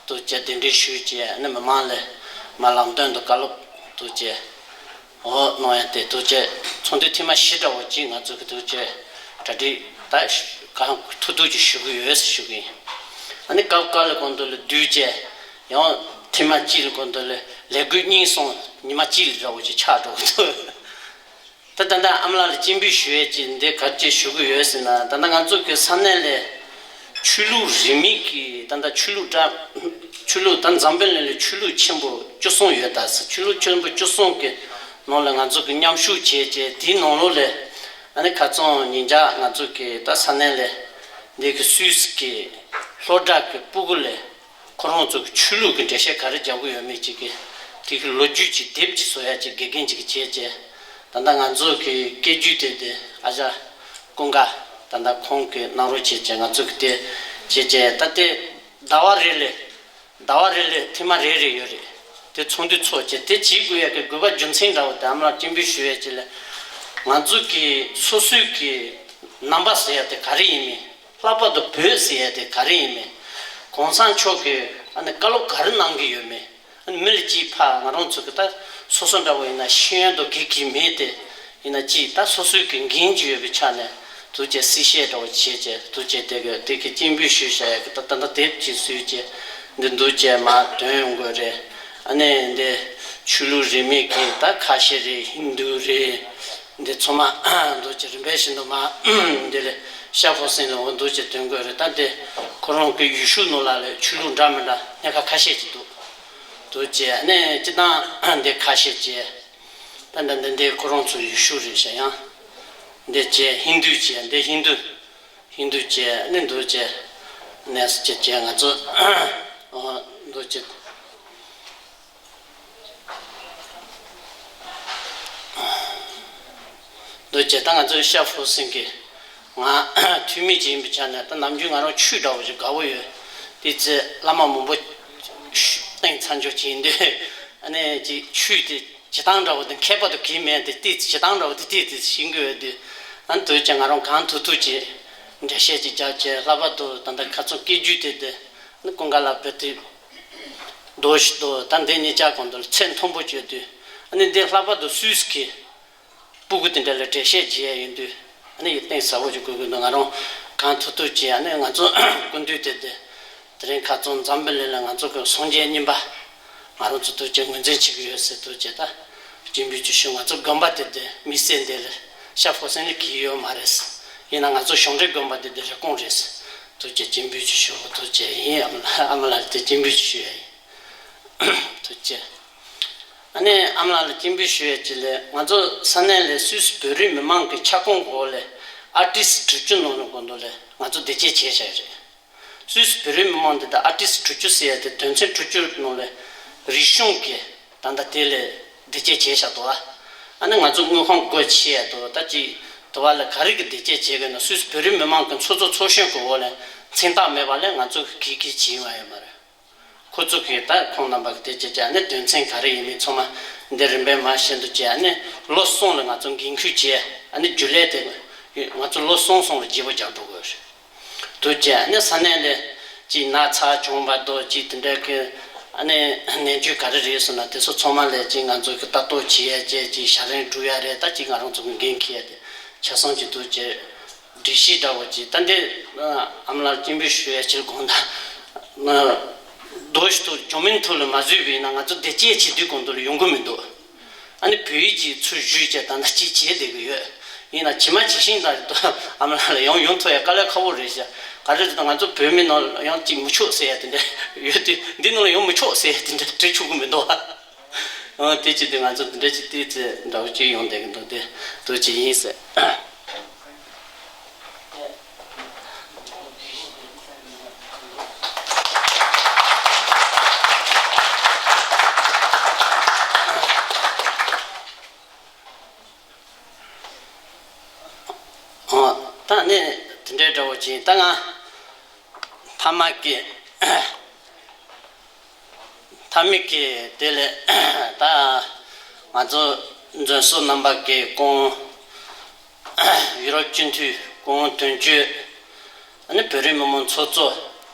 འདུག་བྱས་གདན་འདྲེན་ཞུས་བྱས། ཨ་ནི་མི་མང་ལ་མར་ལམ་སྟོན་དང་བཀའ་སློབ་འདུག་བྱས་འོ་གནང་ཡ་དེ་འདུག་བྱས་ཚོགས་འདུ་ཐེངས་མ་བཞི་འདྲ་བོ་ཅིག་ང་ཚོ་གི་འདུག་བྱས་གྲ་སྒྲིག་ད་གང་ཐུབ་ཐུབ་ཅིག་ཞུ་གི་ཡོད་ཟེར་ཞུ་གི་ཡིན། ཨ་ནི་སྐབས་སྐབས་ལ་གོང་དུ་ལ་བསྡུས་བྱས་ཡང་ཐེངས་མ་གཅིག་ལ་གོང་དུ་ལ་ལས་འགུལ་གཉིས་སོང་ཉི་མ་གཅིག་ལ་འདྲ་བོ་ཅིག་ཆགས་འགྲོ་གི་འདུག་ད་ད་ལྟ་ཨ་མ་ལགས་ལ་སྤྱན་འབུལ་ཞུ་ཡས་ཀྱི་འདི་ག་ཅེ་ཞུ་གི་ཡོད་ཟེར་ན། ད་ལྟ་ང་ཚོ་གི་ས་གནས་ལ་ཆོས་ལུགས་རིས་མེད་ཀྱི་ད་ལྟ་ཆོས་ལུགས་འདྲ་ཆོས་ལུགས་ད་འཛམ་བུ་གླིང་ལ་ཆོས་ལུགས་ཆེན་པོ་བཅུ་གསུམ་ཡོད་ད་ཟེར། ཆོས་ལུགས་ཆེན་པོ་བཅུ་གསུམ་གི་ནང་ལ་ང་ཚོ་གི་མཉམ་ཞུགས་བྱས་བྱས་དེའི་ནང་ལོགས་ལ་ཨ་ནི་ཁ་རྩང་ཉིན་ཞག་ང་ཚོ་གི་ད་ས་གནས་ལ་འདི་གི་སུད་སི་གི་ལྷོ་བྲག་གི་སྤུ་གུ་ལ། ཁོ་རང་ཚོ་གི་ཆོས་ལུགས་ཀྱི་འགྲེལ་བཤད་ག་རེ་རྒྱག་གི་ཡོད་མེད་ཅིག་གི་དེ་གི་ལོ་རྒྱུས་ཀྱི་དེབ་ཅིག་བཟོ་ཡ་ཅིག་དགེ་རྒན་ཅིག་བྱས་བྱས། ད་ལྟ་ང་ཚོ་གི་སྐད་རྒྱུད་དེ་དེ་ཨ་ཅག་ཀུན་དགའ་ད་ལྟ་ཁོང་གི་གནང་རོགས་བྱས་བྱས་ང་ཚོ་གི་དེ་བྱས་བྱས་ད་ལྟའི་ཟླ་བ་རེ་ལས་ཟླ་བ་རེ་ལས་ཐེངས་མ་རེ་རེ་ཡོད་རེད། དེ་ཚོགས་འདུ་ཚོགས་བྱས་དེ་བྱེད་དགོས་ཡ་གི་དགོས་པ་རྒྱུ་མཚན་འདྲ་བོ་དེ་ཨ་མ་ལགས་སྤྱན་འབུལ་ཞུ་ཡ་ཅིག་ལ། ང་ཚོ་གི་སོ་སོའི་གི་རྣམ་པ་ཟེར་ཡ་དེ་ག་རེ་ཡིན་མིན། ལྷག་པར་དུ་བོད་ཟེར་ཡ་དེ་ག་རེ་ཡིན་མིན། གོང་ས་མཆོག་གིས་ཨ་ནི་བཀའ་སློབ་ག་རེ་གནང་གི་ཡོད་མེད། ཨ་ནི་མི་ལ་གཅིག་ཕར་ང་རང་ཚོ་གི་ད་སོ་སོ་འདྲ་བོ་ཡིན་ན་ཤེས་ཡོན་དང་དགེ་གི་མེད་དེ་ཡིན་ན་གཅིག་ད་སོ་སོའི་གི་འགན་གྱི་ཡོད་པའི་ཆ་ནས་དུ་བྱས་གསལ་བཤད་འདྲ་བོ་བྱས་བྱས་དུ་བྱས་དེ་གི་དེ་གི་སྤྱན་འབུལ་ཞུས་བཞག་ཡ་གི་ད་ད་ད་དེབ་ཅིག་བཟོས་བྱས་འདི་འདུག་བྱས་མར་ཐོན་ཡོང་དགོས་རེད། ཨ་ནི་འདི་ཆོས་ལུགས་རིས་མེད་ཀྱི་ད་ཁ་ཤས་རེད། ཧིན་དུ་རེད། འདི་ཚང་མ་འདུག་ཅེས་རིམ་པས་བཞིན་དུ་མར་འདི་ལས་ཤར་ཕྱོགས་སེང་ལ་འོ་འདུག་ཅེས་དོན་དགོས་རེད། ད་འདི་ཁོ་རང་གི་ཡུལ་ཤུལ་ནང་ལ་ལས་ཆོས་ལུགས་འདྲ་མི་འདྲ་སྣ་ཁ་ཁ་ཤས་ཅིག་འདུག་འདུག་ཅེས་ཨ་ནི་སྤྱི་བཏང་འདི་ཁ་ཤས་ཅིག་ད་འདི་འདི་འདི་ཁོ་རང་ཚོ་ཡུལ་ཤུལ་རེད་ཤག་ཡང་འདི་ཅེས་ཧིན་དུ་ཅེས་འདི་ཧིན་དུ། ཧིན་དུ་བཅས་ནི་འདུ་བཅས་ནས་སུ་བཅས་བཅས་ང་ཚོ་འདུ་བཅས་ འདུག་བྱས། ད་ང་ཚོའི་ཤར་ཧྥུ་སན་གྱི་ང་འཐུས་མི་ཅིག་ཡིན་པའི་ཆ་ནས། ད་ནམ་རྒྱུན་ང་རང་ཆོས་འདྲ་བོ་ཞིག་དགའ་བོ་ཡོད། དེ་ཚེ་བླ་མ་མང་པོ་བསྟེན་ཚར་འཇོག་བྱས་ཡིན་དུས། ཨ་ནི་ཅིག་ཆོས་དེ་བྱེད་སྟངས་འདྲ་བོ་དེ་མཁས་པ་དང་གིས་མེད་དེ། དེ་བྱེད་སྟངས་འདྲ་བོ་དེ་དེ་དེ་ཤེས་ཀྱི་ཡོད་དུས། ཨ་ནི་འདུག་བྱས་ང་རང་གང་ཐུབ་ཐུབ་ཅིག་འགྲེལ་བཤད་ཅིག་རྒྱབ་བྱས། ལྷག་པར་དུ་ད་ལྟ་ཁ་སང་སྐད་བརྗོད་དེ་དེ་ཨ་ནི་ཀུན་དགའ་ལགས་བོད་དེ་རྡོ་ཞིག་ཏུ་ད་འདི་གཉིས་ཆ་གང་དུ་ལ་ཚད་མཐོན་པོ་བྱས་དུས། ཨ་ནི་འདི་ལྷག་པར་དུ་སུད་སི་གི་སྤུ་གུ་དེ་འདྲ་ལ་འགྲེལ་བཤད་བྱེད་ཡ་ཡིན་དུས། ཨ་ནི་ཡིད་གཏིང་ཟབ་པོ་ཅིག་དགོས་ཀྱི་འདུག་ང་རང་གང་ཐུབ་ཐུབ་ཅིག་ཨ་ནི་ང་ཚོ་སྐུ་མདུན་དེ་དེ་དེ་རིང་ཁ་སང་འཛམ་བུ་གླིང་ལ་ང་ཚོ་གི་སངས་རྒྱས་གཉིས་པ་ང་རང་ཚོ་འདུག་བྱས་ངོས་འཛིན་བྱེད་ཀྱི་ཡོད་ཟེར། འདུག་བྱས་ད་སྤྱན་འབུལ་ཅིག་ཞུ། ང་ཚོ་དགོན་པ་དེ་དེ་དམིགས་བསལ་འདི་ལ་ཤར་ཧྥུ་སན་ལ་གྱིས་ཡོད་མ་རེད། ཡིན་ན་ང་ཚོ་ཞང་འབྲས་དགོན་པ་དེ་དེ་རེབ་གོང་རེད། འདུག་བྱས་སྤྱན་འབུལ་ཅིག་ཞུ། འདུག་བྱས་ཡིན། ཨ་མ་ལགས། ཨ་མ་ལགས་ལ་དེ་སྤྱན་འབུལ་ཅིག་ཞུ་ཡ་ཡིན། འདུག་བྱས། ཨ་ནི་ཨ་མ་ལགས་ལ་སྤྱན་འབུལ་ཞུ་ཡ་ཅིག་ལས། ང་ཚོ་ས་གནས་ལ་སུད་སི་བོད་རིགས་མི་མང་གི་ཁྱབ་ཁོངས་སྒོ་ལས་ཨར་ཊིསི་དྲུག་ཅུ་ནང་ལ་སྒང་དུ་ལས་ང་ཚོ་དེབ་སྐྱེལ་བྱས་བཞག་ཡོད་རེད། སུད་སི་བོད་རིགས་མི་མང་འདི་དག་ཨར་ཊིསི་དྲུག་ཅུ་ཟེར་ཡ་དེ་དོན་ཚན་དྲུག་ཅུ་ནང་ལས་རིག་གཞུང་གི་ད་ལྟ་དེ་ལས་དེབ་སྐྱེལ་བྱས་བཞག་འདུག་ཨ། ཨ་ནི་ང་ཚོ་དངུལ་ཁང་སྒོ་ཕྱེ་ཡ་འདུག་ད་ཅིག་དུ་བ་ལ་ག་རེ་གི་དེབ་སྐྱེལ་བྱས་ཀྱི་ན། སུད་སི་བོད་རིགས་མི་མང་གི་ཚོགས་གཙོ་ཚོགས་གཞོན་གི་འོག་ལས་མཚན་རྟགས་མེད་པ་ལས་ང་ཚོ་གིས་གི་གི་བྱས་ཡོང་ཡ་ཡོད་མ་རེད། ཁོ་ཚོ་གིས་ད་ཁོང་རྣམ་པ་གི་དེབ་སྐྱེལ་བྱས། ཨ་ནི་དོན་ཚན་ག་རེ་ཡིན་མིན་ཚང་མ་འདི་རིམ་པས་མར་ཤེས་འདུག་བྱས། ཨ་ནི་ལོ་གསུམ་ལ་ང་ཚོ་འགན་ཁུར་བྱས། ཨ་ནི་རྒྱུན་ལས་དེ་ང་ཚོ་ལོ་གསུམ་གསུམ་ལ་བརྗེ་པོ་རྒྱག་འགྲོ་དགོས་རེད། འདུག་བྱས། ཨ་ནི་ས་གནས་ལ་ཅིག་ན་ཚ་བྱུང་བ་འདུག་ཅིག་དེ་འདྲ་གི་ཨ་ནི་ནད་བཅོས་ག་རེ་རེད་ཟེར་ན། དེ་ཚོ་ཚང་མ་ལ་ཅིག་ང་ཚོ་གི་ལྟ་རྟོག་བྱེད་ཡ་བྱས། ཅིག་ཞབས་རིམ་སྒྲུབ་ཡ་རེད། ད་ཅིག་ང་རང་ཚོ་གི་འགན་འཁྱེར་ཡ་དེ་ཆ་ཚང་ཅིག་འདུག་བྱས། སྒྲིག་གཞི་འདྲ་བོ་ཅིག་ད་འདི་ཨ་མ་ལགས་སྤྱན་འབུལ་ཞུ་ཡ་ཕྱིར་དགོངས་དག་རྡོ་ཞིག་ཏུ་ཇོ་མིན་ཐུ་ལ་མ་བཟོས་པ་ཡིན་ན་ང་ཚོ་དེབ་སྐྱེལ་བྱེད་དུས་གང་དུ་ལ་ཡོང་གི་མི་འདུག་ཨ་ནི་བོད་ཡིག་ཅིག་ཚུར་བཞུས་བྱས་ད་ལྟ་ཅིག་བྱས་བསྡད་ཀྱི་ཡོད། ཡིན་ན་ཇི་མ་ཇི་བཞིན་ད་ཨ་མ་ལགས་ལ་ཡང་ཡོང་ཐུབ་ཡ་དཀའ་ལས་ཁག་པོ་རེད་ཤག་ག་རེ་ཟེར་ན་ང་ཚོ་བོད་མི་ནང་ལ་ཡང་ཅིག་མི་ཆོག་ཟེར་ཡ་དེ་འདྲ་ཡོད་དུས། འདི་ནང་ལ་ཡང་མི་ཆོག་ཟེར་ཡ་དེ་འདྲ་བྲིས་ཆོག་གི་མི་འདུག་ཨ། ཨོ་དེ་ཅི་དེ་ང་ཚོ་དེ་འདྲ་ཅིག་བལྟས་ཚེ་འདྲ་བོ་ཅིག་ཡོང་བསྡད་ཀྱི་འདུག་དེ་དུ་ཅི་ཡིན་ཟེར། ཨོ་ད་ནི་དེ་འདྲའི་འདྲ་བོ་ཅིག་ད་ང་མཐའ་མ་གི་མཐའ་མའི་གི་དེ་ལས་ད་ང་ཚོ་མཛོད་ཟུར་རྣམ་པ་གི་སྐུ་ངོ་ཡུ་རོབ་སྤྱི་འཐུས་སྐུ་ངོ་དོན་གཅོད། ཨ་ནི་བོད་རིགས་མི་མང་ཚོགས་གཙོ་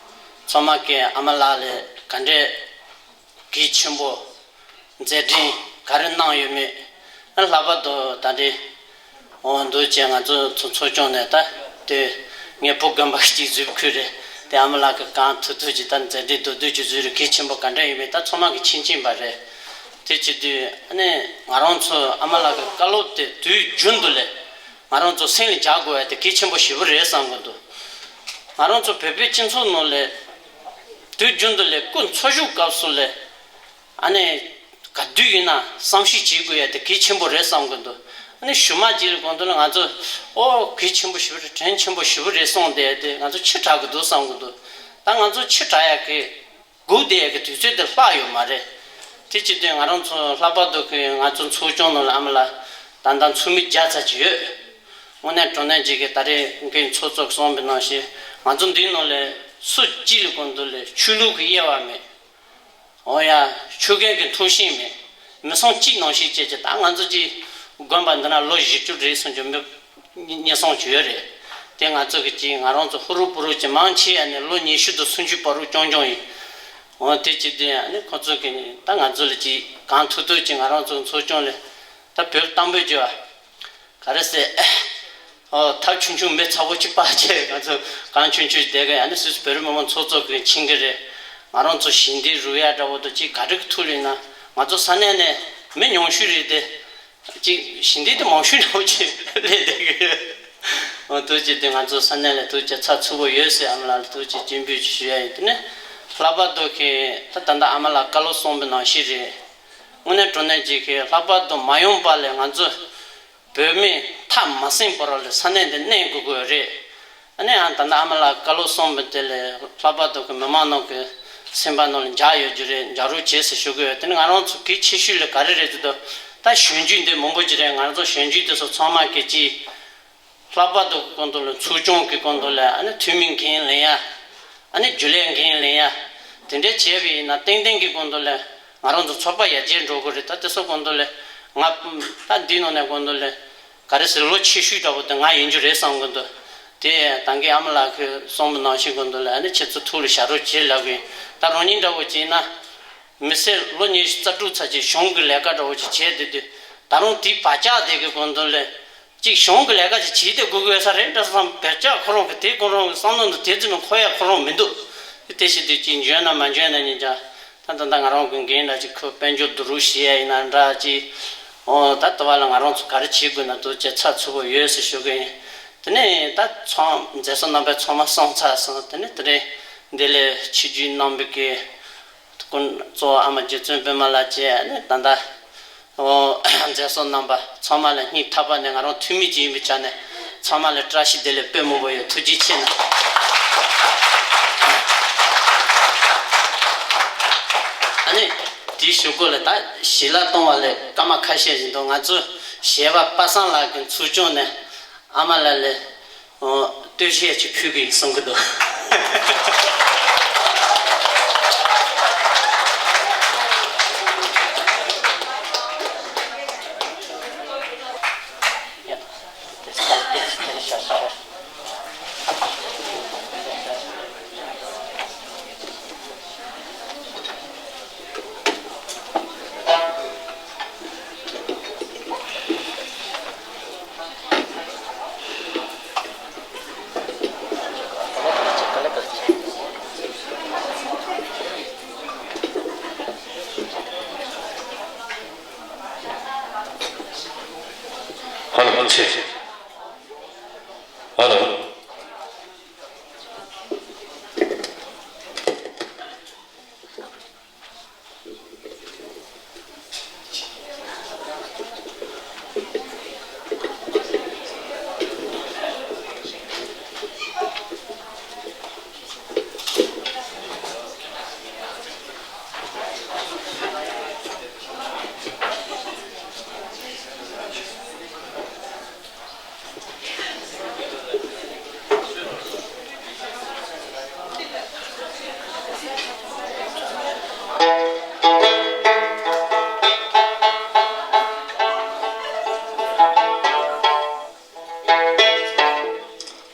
ཚང་མ་གི་ཨ་མ་ལགས་ལ་ག་འདྲས་གལ་ཆེན་པོ་མཛད་འཕྲིན་ག་རེ་གནང་ཡོད་མེད། ཨ་ལྷག་པར་དུ་ད་ལྟའི་འོ་འདུག་བྱས་ང་ཚོ་ཚོ་ཚོ་སྐྱོང་ནས་ད་དེ་ངས་བུ་རྒན་པ་གཅིག་བཟོས་ཁུལ་རེད། དེ་ཨ་མ་ལགས་ཀྱི་གང་ཐུབ་ཐུབ་ཀྱིས་ད་མཛད་འཕྲིན་མདོར་བསྡུས་ཀྱི་བཟོས་རེད། གལ་ཆེན་པོ་ག་འདྲ་ཡོད་མེད་ད་ཚང་མ་གི་མཁྱེན་མཁྱེན་པ་རེད། དེ་བྱེད་དུས་ཨ་ནི་ང་རང་ཚོ་ཨ་མ་ལགས་ཀྱི་བཀའ་སློབ་དེ་དུས་རྒྱུན་དུ་ལས་ང་རང་ཚོ་སེམས་ལ་འཇགས་དགོས་ཡ་དེ་གལ་ཆེན་པོ་ཞེ་པོ་རེད་བསམ་གྱི་འདུག་ང་རང་ཚོ་བོད་པའི་སྤྱི་ཚོགས་ནང་ལས་དུས་རྒྱུན་དུ་ལས་སྐུ་འཚོ་བཞུགས་སྐབས་སུ་ལས་ཨ་ནི་ག་དུས་ཡིན་ན་བསམ་ཤེས་བྱེད་དགོས་ཡ་དེ་གལ་ཆེན་པོ་རེད་བསམ་གྱི་འདུག་ཨ་ནི་གཞུག་མ་གཅིག་ལ་གོང་དུ་ལ་ང་ཚོ་ཨོ་གལ་ཆེན་པོ་ཞེ་པོ་རེད། དྲིན་ཆེན་པོ་ཞེ་པོ་རེད་གསུངས་བསྡད་དེ་ང་ཚོ་ཕྱི་དྲགས་ཀྱི་འདུག་བསམ་གྱི་འདུག་ད་ང་ཚོ་ཕྱི་དྲགས་ཡ་གི་སྒུག་བསྡད་ཡ་གི་དུས་ཚོད་དེ་ལྷག་ཡོད་མ་རེད། དེ་བྱེད་དུས་ང་རང་ཚོ་ལྷག་པར་དུ་གི་ང་ཚོ་ཚོ་སྐྱོང་ནང་ལ་ཨ་མ་ལགས་ད་ལྟ་ཚོགས་མི་བརྒྱ་ཙམ་ཅིག་ཡོད། དངོས་གནས་དྲང་གནས་ཅིག་གི་ད་རེས་ངས་ཚོགས་གཙོ་གསུངས་པའི་ནང་བཞིན་ང་ཚོ་འདིའི་ནང་ལ་སུ་གཅིག་ལ་གོང་དུ་ལ་ཆོས་ལུགས་ཀྱི་དབྱེ་བ་མེད། འོ་ཡ། ཆོས་རྒྱལ་གྱི་ཐུགས་ཞེན་མེད། མི་ཚང་གཅིག་ནང་བཞིན་བྱས་ཀྱི་ད་ང་ཚོ་གཅིག་དགོན་པ་འདི་ན་ལོ་བཞི་བཅུ་རེད་གསུངས་ཀྱི་མི་གཉིས་གསུམ་ཅིག་ཡོད་རེད། དེ་ང་ཚོ་གི་གཅིག་ང་རང་ཚོ་ཧུ་རུ་པུ་རུ་གྱི་མང་ཆེ་ཡ་ནས་ལོ་ཉི་ཤུ་དང་སུམ་ཅུ་བར་དུ་རྐྱང་རྐྱང་ཡིན། འོ་དེ་གཅིག་དེ་ཨ་ནི་ཁོ་ཚོ་གི་ད་ང་ཚོ་ལ་གཅིག་གང་ཐུབ་ཐུབ་གཅིག་ང་རང་ཚོ་ཚོ་སྐྱོང་ལ་ད་བོད་གཏམ་དཔེ་བརྗོད་པ། ག་རེ་ཟེར། ཨོ་ཐབས་ཆུང་ཆུང་མི་ཚ་པོ་གཅིག་པ་བྱས་ང་ཚོ་གང་ཆུང་ཆུང་བསྡད་གི་ཨ་ནི་སུད་སི་བོད་རིགས་མི་མང་ཚོགས་གཙོ་གི་ཕྱིན་གི་རེད། ང་རང་ཚོ་ཞི་བདེ་རུ་ཡ་འདྲ་བོ་དང་གཅིག་ག་རེ་གི་ཐུག་ལེ་ན་ང་ཚོ་ས་གནས་ནས་མི་ཉུང་ཤོས་རེད་དེ། གཅིག་ཞི་བདེ་དེ་མང་ཤོས་འདྲ་བོ་ཅིག་སླེབས་བསྡད་གི་ཡོད། འོ་དུ་ཅི་དེ་ང་ཚོ་ས་གནས་ལ་དུ་ཅི་ཚ་ཚུད་པོ་ཡོད་ཟེར་ཨ་མ་ལགས་ལ་དུ་ཅི་སྤྱན་འབུལ་ཅིག་ཞུ་ཡ་ཡིན། དེ་ནས་ལྷག་པར་དུ་གི་ད་ད་ལྟ་ཨ་མ་ལགས་བཀའ་སློབ་གསུངས་པའི་ནང་བཞིན་རེད། དངོས་གནས་དྲང་གནས་ཅིག་གི་ལྷག་པར་དུ་མ་ཡོང་པ་ལས་ང་ཚོ་བོད་མི་ཐག་མ་ཟིན་བར་ལ་ས་གནས་འདི་གནས་དགོས་དགོས་རེད། ཨ་ནི་ཨ་ད་ལྟ་ཨ་མ་ལགས་བཀའ་སློབ་གསུངས་པ་དེ་ལས་ལྷག་པར་དུ་གི་མི་མང་ནང་གི་སེམས་པ་ནང་ལ་འཇགས་ཡོད་རྒྱུ་རེད། འཇགས་རོགས་བྱེད་ཟེར་ཞུ་གི་ཡོད། དེ་ནི་ང་རང་ཚོ་གལ་ཆེ་ཤོས་ལ་ག་རེ་རེད་ཟེར་དུས་ ད་གཞོན་རྒྱུད་འདི་མང་པོ་ཅིག་རེད། ང་ཚོ་གཞོན་རྒྱུད་དེ་ཚོ་ཚང་མ་གི་ཅིག་ལྷག་པར་དུ་སྐོར་དུ་ལ་ཚོགས་ཆུང་གི་སྐོར་དུ་ལ་ཨ་ནི་འཐུས་མི་འགན་ལེན་ཡ། ཨ་ནི་རྒྱུན་ལས་འགན་ལེན་ཡ། དེ་འདྲའི་བྱས་པ་ཡིན་ན་ཏན་ཏན་གྱི་སྐོར་དུ་ལ་ང་རང་ཚོ་ཚོགས་པ་ཡར་རྒྱས་འགྲོ་དགོས་རེད། ད་དེ་ཚོ་སྐོར་དུ་ལ་ང་ད་འདི་ནང་ནས་སྐོར་དུ་ལ་ག་རེ་ཟེར་ལོ་ཆེ་ཤོས་འདྲ་པོ་དེ་ང་ཡིན་རྒྱུ་རེད་བསམ་གི་འདུག་དེ་ད་གིན་ཨ་མ་ལགས་ཀྱིས་གསུངས་པ་ནང་བཞིན་སྐོར་དུ་ལ་ཨ་ནི་ཁྱེད་ཚོ་ཐུགས་ལ་བཞག་རོགས་བྱེད་ལབ་གི་ཡིན། ད་རང་ཉིད་འདྲ་པོ་བྱས་ན། མི་སེར་ལོ་ཉི་ཤུ་རྩ་དྲུག་ཚར་གྱི་གཞུང་གི་ལས་ཀ་འདྲ་བོ་ཅིག་བྱས་བསྡད་དུས་ད་རུང་དེའི་བག་ཆགས་དེ་གི་སྒང་དུ་ལས་ཅིག་གཞུང་གི་ལས་ཀ་ཅིག་བྱེད་དེ་དགོས་ཀྱི་ཡོད་ས་རེད་འདྲ་བསམ། བག་ཆགས་ཁོ་རང་གི་དེ་ཁོ་རང་གི་བསམ་བློ་འདི་དེ་ཙམ་མི་འཁོར་ཡ་ཁོ་རང་མི་འདུག་དེ་བྱེད་དུས་ཅིག་འཇོན་ན་མ་འཇོན་ན་ཉིན་ཅག་ད་ད་ད་ང་རང་གི་འགན་འདྲ་ཅིག་ཁོ་དཔལ་འབྱོར་བསྡུ་རུབ་བྱེད་ཡ་ཡིན་ན་འདྲ་ཅིག་ཨོ་ད་ལྟ་བ་ལ་ང་རང་ཚོ་ག་རེ་བྱེད་དགོས་ན་དུ་བྱེད་ཚར་ཚུད་པོ་ཡོད་ཟེར་ཞུ་གི་ཡིན། དེ་ནས་ད་ཚང་མཛད་སྒོ་རྣམ་པ་ཚང་མ་སོང་ཚར་སོང་། དེ་ནས་དེ་རིང་འདི་ལས་ཆིབས་བསྒྱུར་གནང་བའི་གི་སྐུ་གཙོ་བོ་ཨ་མ་རྗེ་བཙུན་པད་མ་ལགས་བཅས་ནི་ད་ལྟ་ཨོ་མཛད་སྒོ་རྣམ་པ་ཚང་མ་ལ་སྙིང་ཐག་པ་ནས་ང་རང་འཐུས་མི་ཅིག་ཡིན་པའི་ཆ་ནས་ཚང་མ་ལ་བཀྲ་ཤིས་བདེ་ལེགས་དཔེ་མང་པོ་ཡོད། ཐུགས་རྗེ་ཆེ་གནང་། ཨ་ནི་དེའི་གཞུག་གུ་ལ་ད་ཞལ་ལག་གཏོང་བ་ལས་སྐར་མ་ཁ་ཤས་ཤིག་འདུག་ང་ཚོ་གཞས་པ་པ་སངས་ལགས་ཀྱི་ཚོགས་ཆུང་ནས་ཨ་མ་ལགས་ལ་ཨོ་སྟོད་གཞས་ཅིག་ཕུལ་གི་ཡིན་གསུང་གི་འདུག་ཧ་ལོ། ཧ་ལོ།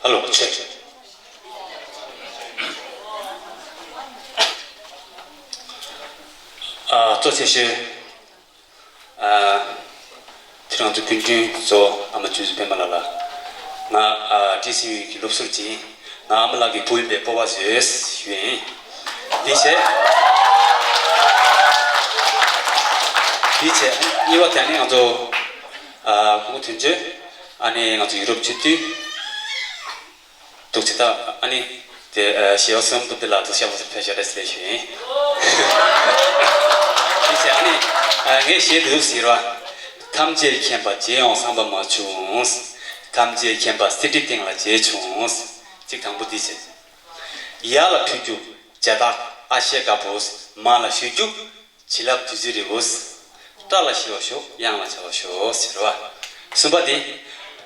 ཧ་ལོ། ཆེ། ཨ། གཙོ་ཆེ་ཤོས། ཨ། དེ་རང་ཚོ་སྐུ་མགྲོན་གཙོ་བོ་ཨ་མ་རྗེ་བཙུན་པད་མ་ལགས་ལ། ང་ཨ་ཊི་སི་ཝི་གི་སློབ་ཟུར་ཅིག་ཡིན། ང་ཨ་མ་ལགས་ཀྱི་བུ་ཡིན་པའི་སྤོབས་པ་བཟོས་ཞུ་ཡིན། དེ་བྱས། དེ་བྱས་གཉིས་པ་དེ་ནི་ང་ཚོ་ཨ་སྐུ་ངོ་དོན་གཅོད། ཨ་ནི་ང་ཚོ་ཡུ་རོབ་སྤྱི་འཐུས། འདུག་ཅི་ད་ཨ་ནི་དེ་ཨ་ཞེ་བ་གསུམ་འདུག་དེ་ལ་དུ་ཤ་བ་ཕལ་ཆེར་རེ་སེ་ཞུ་ཡིན། དེ་བྱས་ཨ་ནི་ཨ་ངས་ཞེ་འདུག་ཟེར་བ། ཐམས་ཅད་མཁྱེན་པ་མཇལ་ཡོང་བསམ་པ་མ་བྱུང་། ཐམས་ཅད་མཁྱེན་པ་གསེར་ཁྲིའི་སྟེང་ལ་མཇལ་བྱུང་། གཅིག་དང་པོ་འདི་བྱས། ཡར་ལ་ཕུལ་རྒྱུ་བྱ་བརྡ་ཨ་ཤེ་དཀར་པོ། མར་ལ་ཞུ་རྒྱུ། བྱིན་རླབས་བདུད་རྩི་རི་བོ། སྐྲ་ལ་ཞི་བར་ཤོག་ཡང་ལ་བྱ་བར་ཤོག་ཟེར་བ། གསུམ་པ་དེ།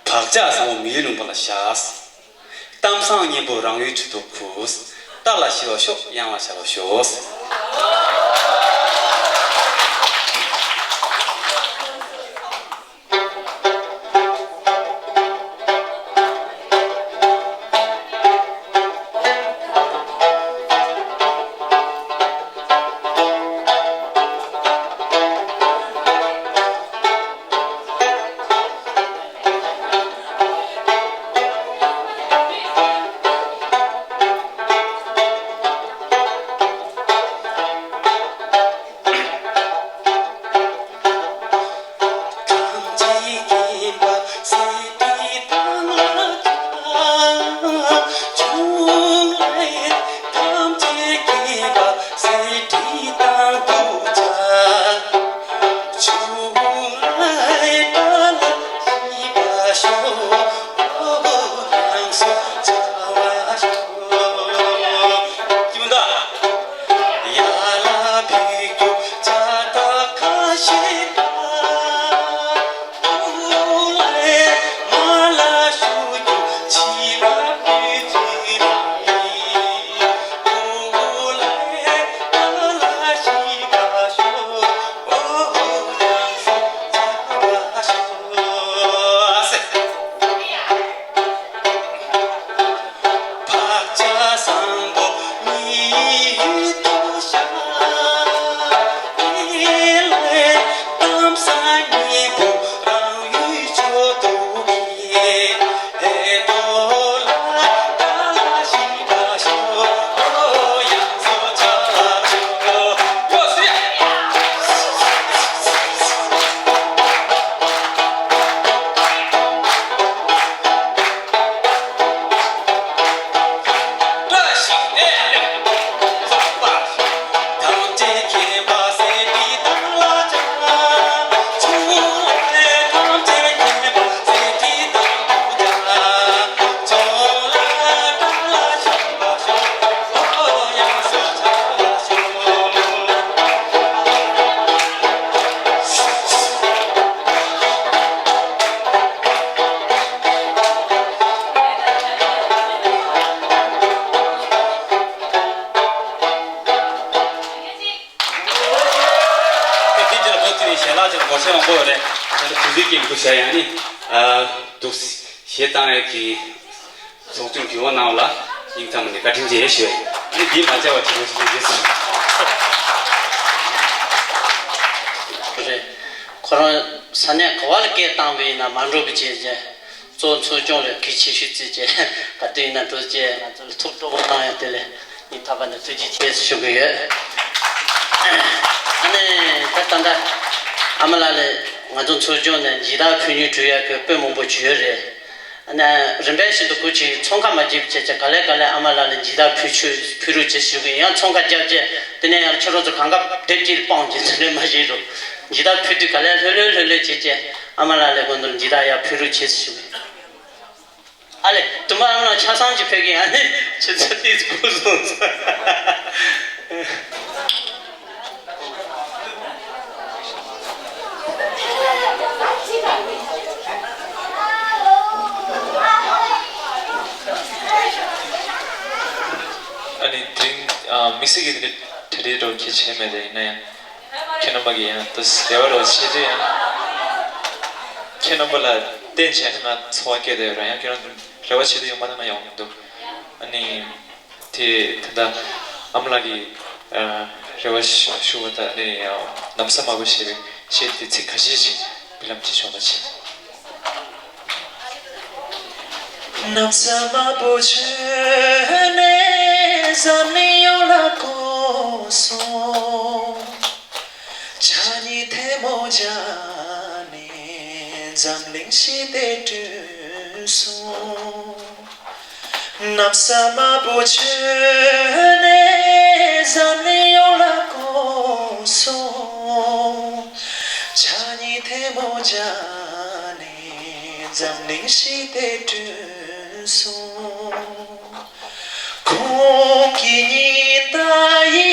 བག་ཆགས་བཟང་པོ་མིའི་ལུང་པ་ལ་བཞག་གཏམ་བཟང་སྙན་པོ་རང་ཡུལ་གྲུ་ཐོག་ཁུ། སྐྲ་ལ་ཞི་བར་ཤོག་ཡང་ལ་བྱ་བར་ཤོག་བྱ་ཡང་ནི། ཨ། འདུག་གཞས་བཏང་ཡས་ཀྱི་ཚོགས་ཆུང་གི་འོག་ནང་ལ་སྙིང་ཐག་ནས་བཀའ་དྲིན་ཆེ་ཞུ་ཡས། ཨ་ནི་འདི་མ་བྱ་བ་བྱེད་དགོས་ཞེས་ཞུ་རྒྱུ། རེད། ཁོ་རང་ས་གནས་ག་བ་ལ་སྐད་བཏང་བ་ཡིན་ན་མ་འགྲོ་བའི་བྱས་རྗེས། གཙོ་ཚོགས་ཆུང་ལ་གལ་ཆེ་ཤོས་བརྩིས་བྱས་ག་དུས་ཡིན་ན་འགྲོ་བྱས་ང་ཚོ་ལ་ཐུགས་སྤྲོ་པོ་གནང་ཡ་དེ་ལ་སྙིང་ཐག་པ་ནས་ཐུགས་རྗེ་ཆེ་ཞུ་གི་ཡོད། ཨ་ནི་ད་ད་ལྟ་ཨ་མ་ལགས་ལ་ང་ཚོ་ཚོགས་ཆུང་ནས་འཇིགས་སྐྲག་ཕུལ་མྱོང་བྱུང་ཡ་གི་དཔེ་མང་པོ་བྱུང་ཡོད་རེད། ཨ་ནི་རིམ་པས་བཞིན་དུ་སྐུ་མཁྱེན་ཚོང་ཁང་མ་བརྒྱབ་བྱས་བྱས་ག་ལེ་ག་ལེ་ཨ་མ་ལགས་ལ་འཇིགས་སྐྲག་ཕུལ་ཆོས་ཕུལ་རོགས་བྱེད་ཞུ་གི་ཡང་ཚོང་ཁང་བརྒྱབ་བྱས་དེ་ནས་ཡང་ཁྱོད་རང་ཚོ་གང་ག་དེབ་ཅིག་སྤངས་བྱས་ཚུར་ལེན་མ་བྱེད་རོགས། འཇིགས་སྐྲག་ཕུལ་དུས་ག་ལེ་ལྷོད་ལྷོད་ལྷོད་ལྷོད་བྱས་བྱས་ཨ་མ་ལགས་ལ་དགོང་དུ་འཇིགས་སྐྲག་ཡར་ཕུལ་རོགས་བྱེད་ཞུ་གི། ཨ་ལེ། དུ་མ་ཨ་མ་ལགས་ཆ་ཚང་གཅིག་ཕེབས་ཀྱི་ཨ་ནི་ཁྱེད་ཚོ་ཏིས་ཕུལ་སོང་ཟེར། ཨ་ནི་དེ་རིང་ཨ་དམིགས་བསལ་གྱི་དེ་འདྲ་གྲ་སྒྲིག་འདྲ་བྱེད་བྱས་མེད་དེ་ཡིན་ན་ཡང་། ཁྱེད་རྣམ་པ་གིས་ཡང་དུ་རེ་བ་རོགས་བྱེད་དུས་ཡང་། ཁྱེད་རྣམ་པ་ལ་བརྟེན་བྱས་ནས་ང་འཚོ་བ་སྐྱེལ་བསྡད་ཡོད་ར། ཡང་ཁྱེད་རང་རེ་བ་བྱེད་དུས་ཡང་མ་གཏོང་ན་ཡོང་མི་འདུག་ཨ་ནི། དེ་ད་ལྟ་ཨ་མ་ལགས་ཀྱིས་ཨ་རེ་བ་ཞུ་བ་དང་ཨ་ནི་ནམ་བཟའ་དམར་པོ་ཞེས་པའི་གཞས་དེ་ཚིག་ཁ་ཤས་ཤིག་སྨོན་ལམ་ཅིག་ཞུ་བ་བྱེད། ནམ་བཟའ་དམར་པོ་བྱོན་ནས་འཛམ་གླིང་ཡོངས་ལ་བསྐོར་སོང་། ཕྱག་གཉིས་ཐལ་མོ་སྦྱར་ནས་འཛམ་གླིང་ཞི་བདེ་བསྐྲུན་སོང་། ནམ་བཟའ་དམར་པོ་བྱོན་ནས་འཛམ་གླིང་ཡོངས་ལ་བསྐོར་སོང་། ཕྱག་གཉིས་ཐལ་མོ་སྦྱར་ནས་འཛམ་གླིང་ཞི་བདེ་བསྐྲུན་སོང་། ཁོང་གི་ཉི་ཟླ་ཡི་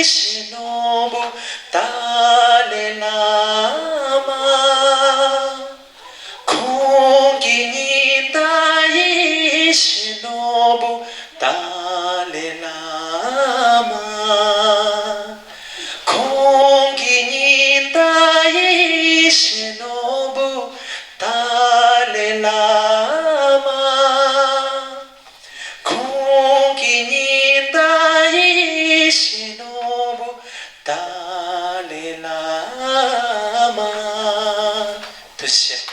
བྱིན་ནོར་བུ་ཏཱ་ལའི་བླ་མ། ཁོང་གི་ཉི་ཟླ་ཡི་བྱིན་ནོར་བུ་ཏཱ་ལའི་བླ་མ། ཁོང་གི་ཉི་ཟླ་ཡི་བྱིན་ནོར་བུ་ཏཱ་ལའི་བླ་མ། ཁོང་གི་ཉི་ཟླ་ཡི་བྱིན་ནོར་བུ་ཏཱ་ལའི་བླ་མ། ཐུགས་རྗེ་ཆེ།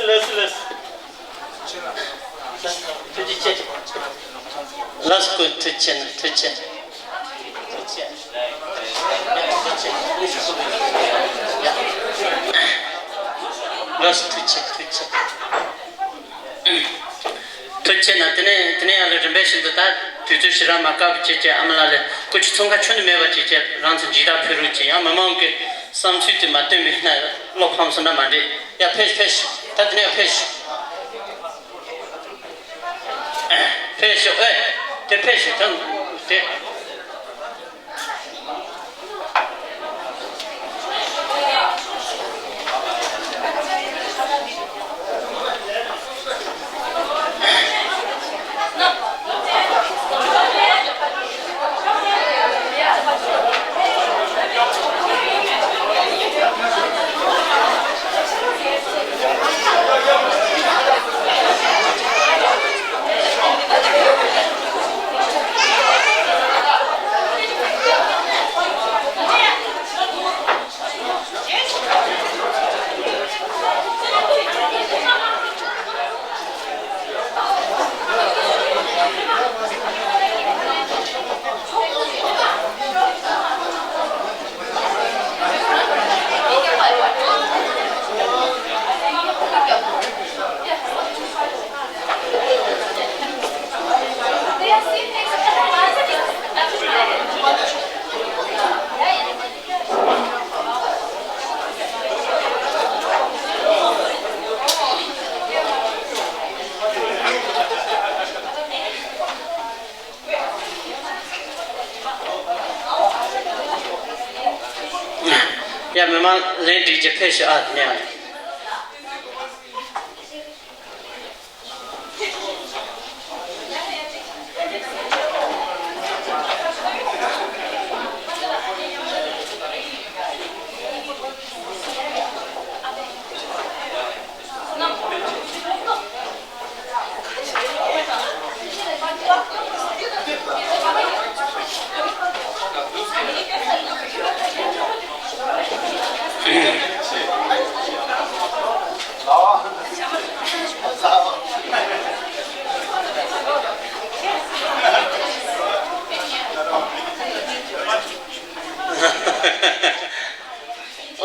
ལགས་སོ། ཐུགས་རྗེ་ཆེ། ལགས་སོ། ཐུགས་རྗེ་ཆེ། ཐུགས་རྗེ་ཆེ། ཐུགས་རྗེ་ཆེ། ལགས་སོ། ཐུགས་རྗེ་ཆེ། ཐུགས་རྗེ་ཆེ། ཐུགས་རྗེ་ཆེ་ན། དེ་ནས་དེ་ནས་ཡང་ལ་རིམ་པས་བཞིན་དུ་ད་དུས་ཚོད་ཞེ་དྲག་མ་བཀག་པ་བྱས་བྱས་ཨ་མ་ལགས་ལ་སྐུ་མཁྱེན་ཚོང་ཁང་ཁྱོན་ནས་མེད་པ་བྱས་བྱས་རང་ཚོ་འཇིགས་སྐྲག་ཕུལ་རོགས་བྱས། ཡང་མི་མང་གི་བསམ་ཚུལ་དེ་མ་བཏོན་པ་ཡིན་ན་བློ་ཕམ་སོང་ན་མ་འགྲིག་ཡ། ཕེབས་ཤོག་ཕེབས་ཤོག་ད་དེ་ནས་ཕེབས་ཤོག་ཕེབས་ཤོག་ཨེ། དེ་ཕེབས་ཤོག་ད་དེ། ཡ། མི་མང་ལན་འགྲིག་ཅིག་ཕེབས་ཤོག་ཨ་ནི།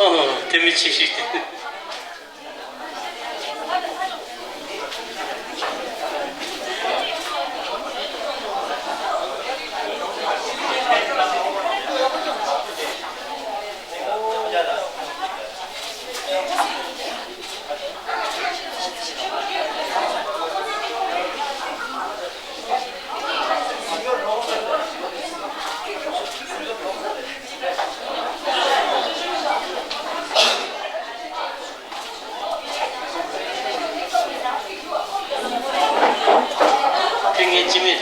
ཨོ། དེ་མི་ཆེ་ཞིག་སྟེ། དེ་ངའི་སྤྱི་མི་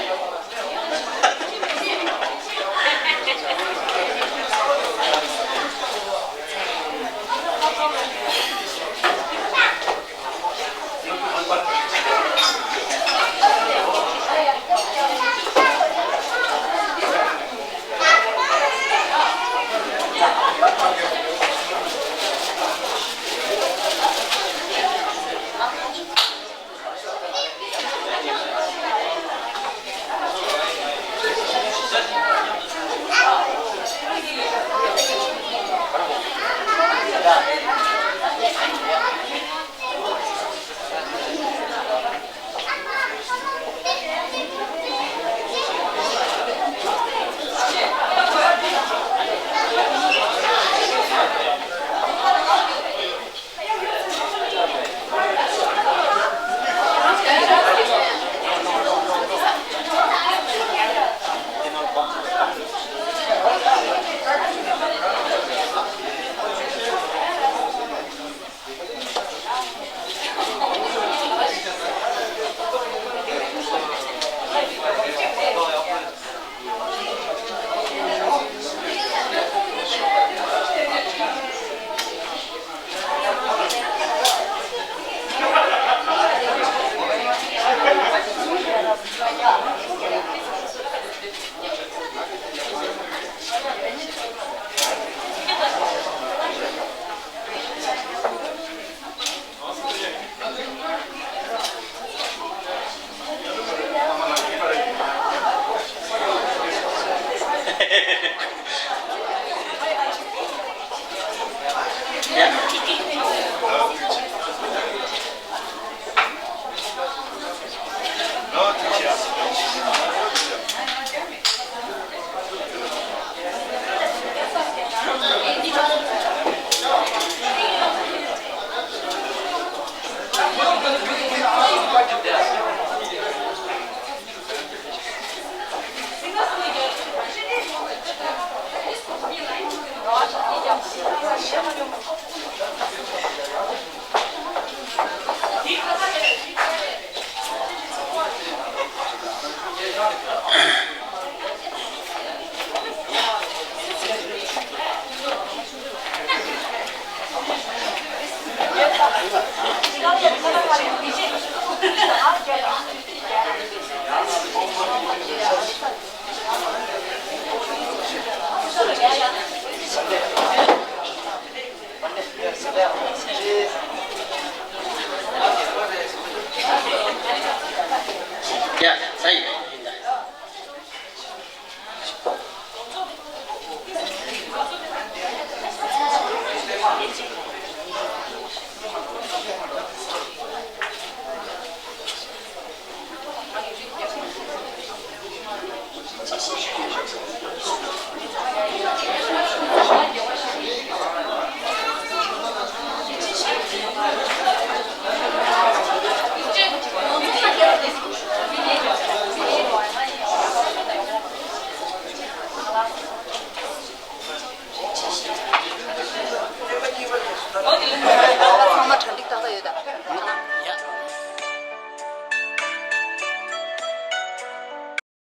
རེད། ཡ། ས་ཡིན།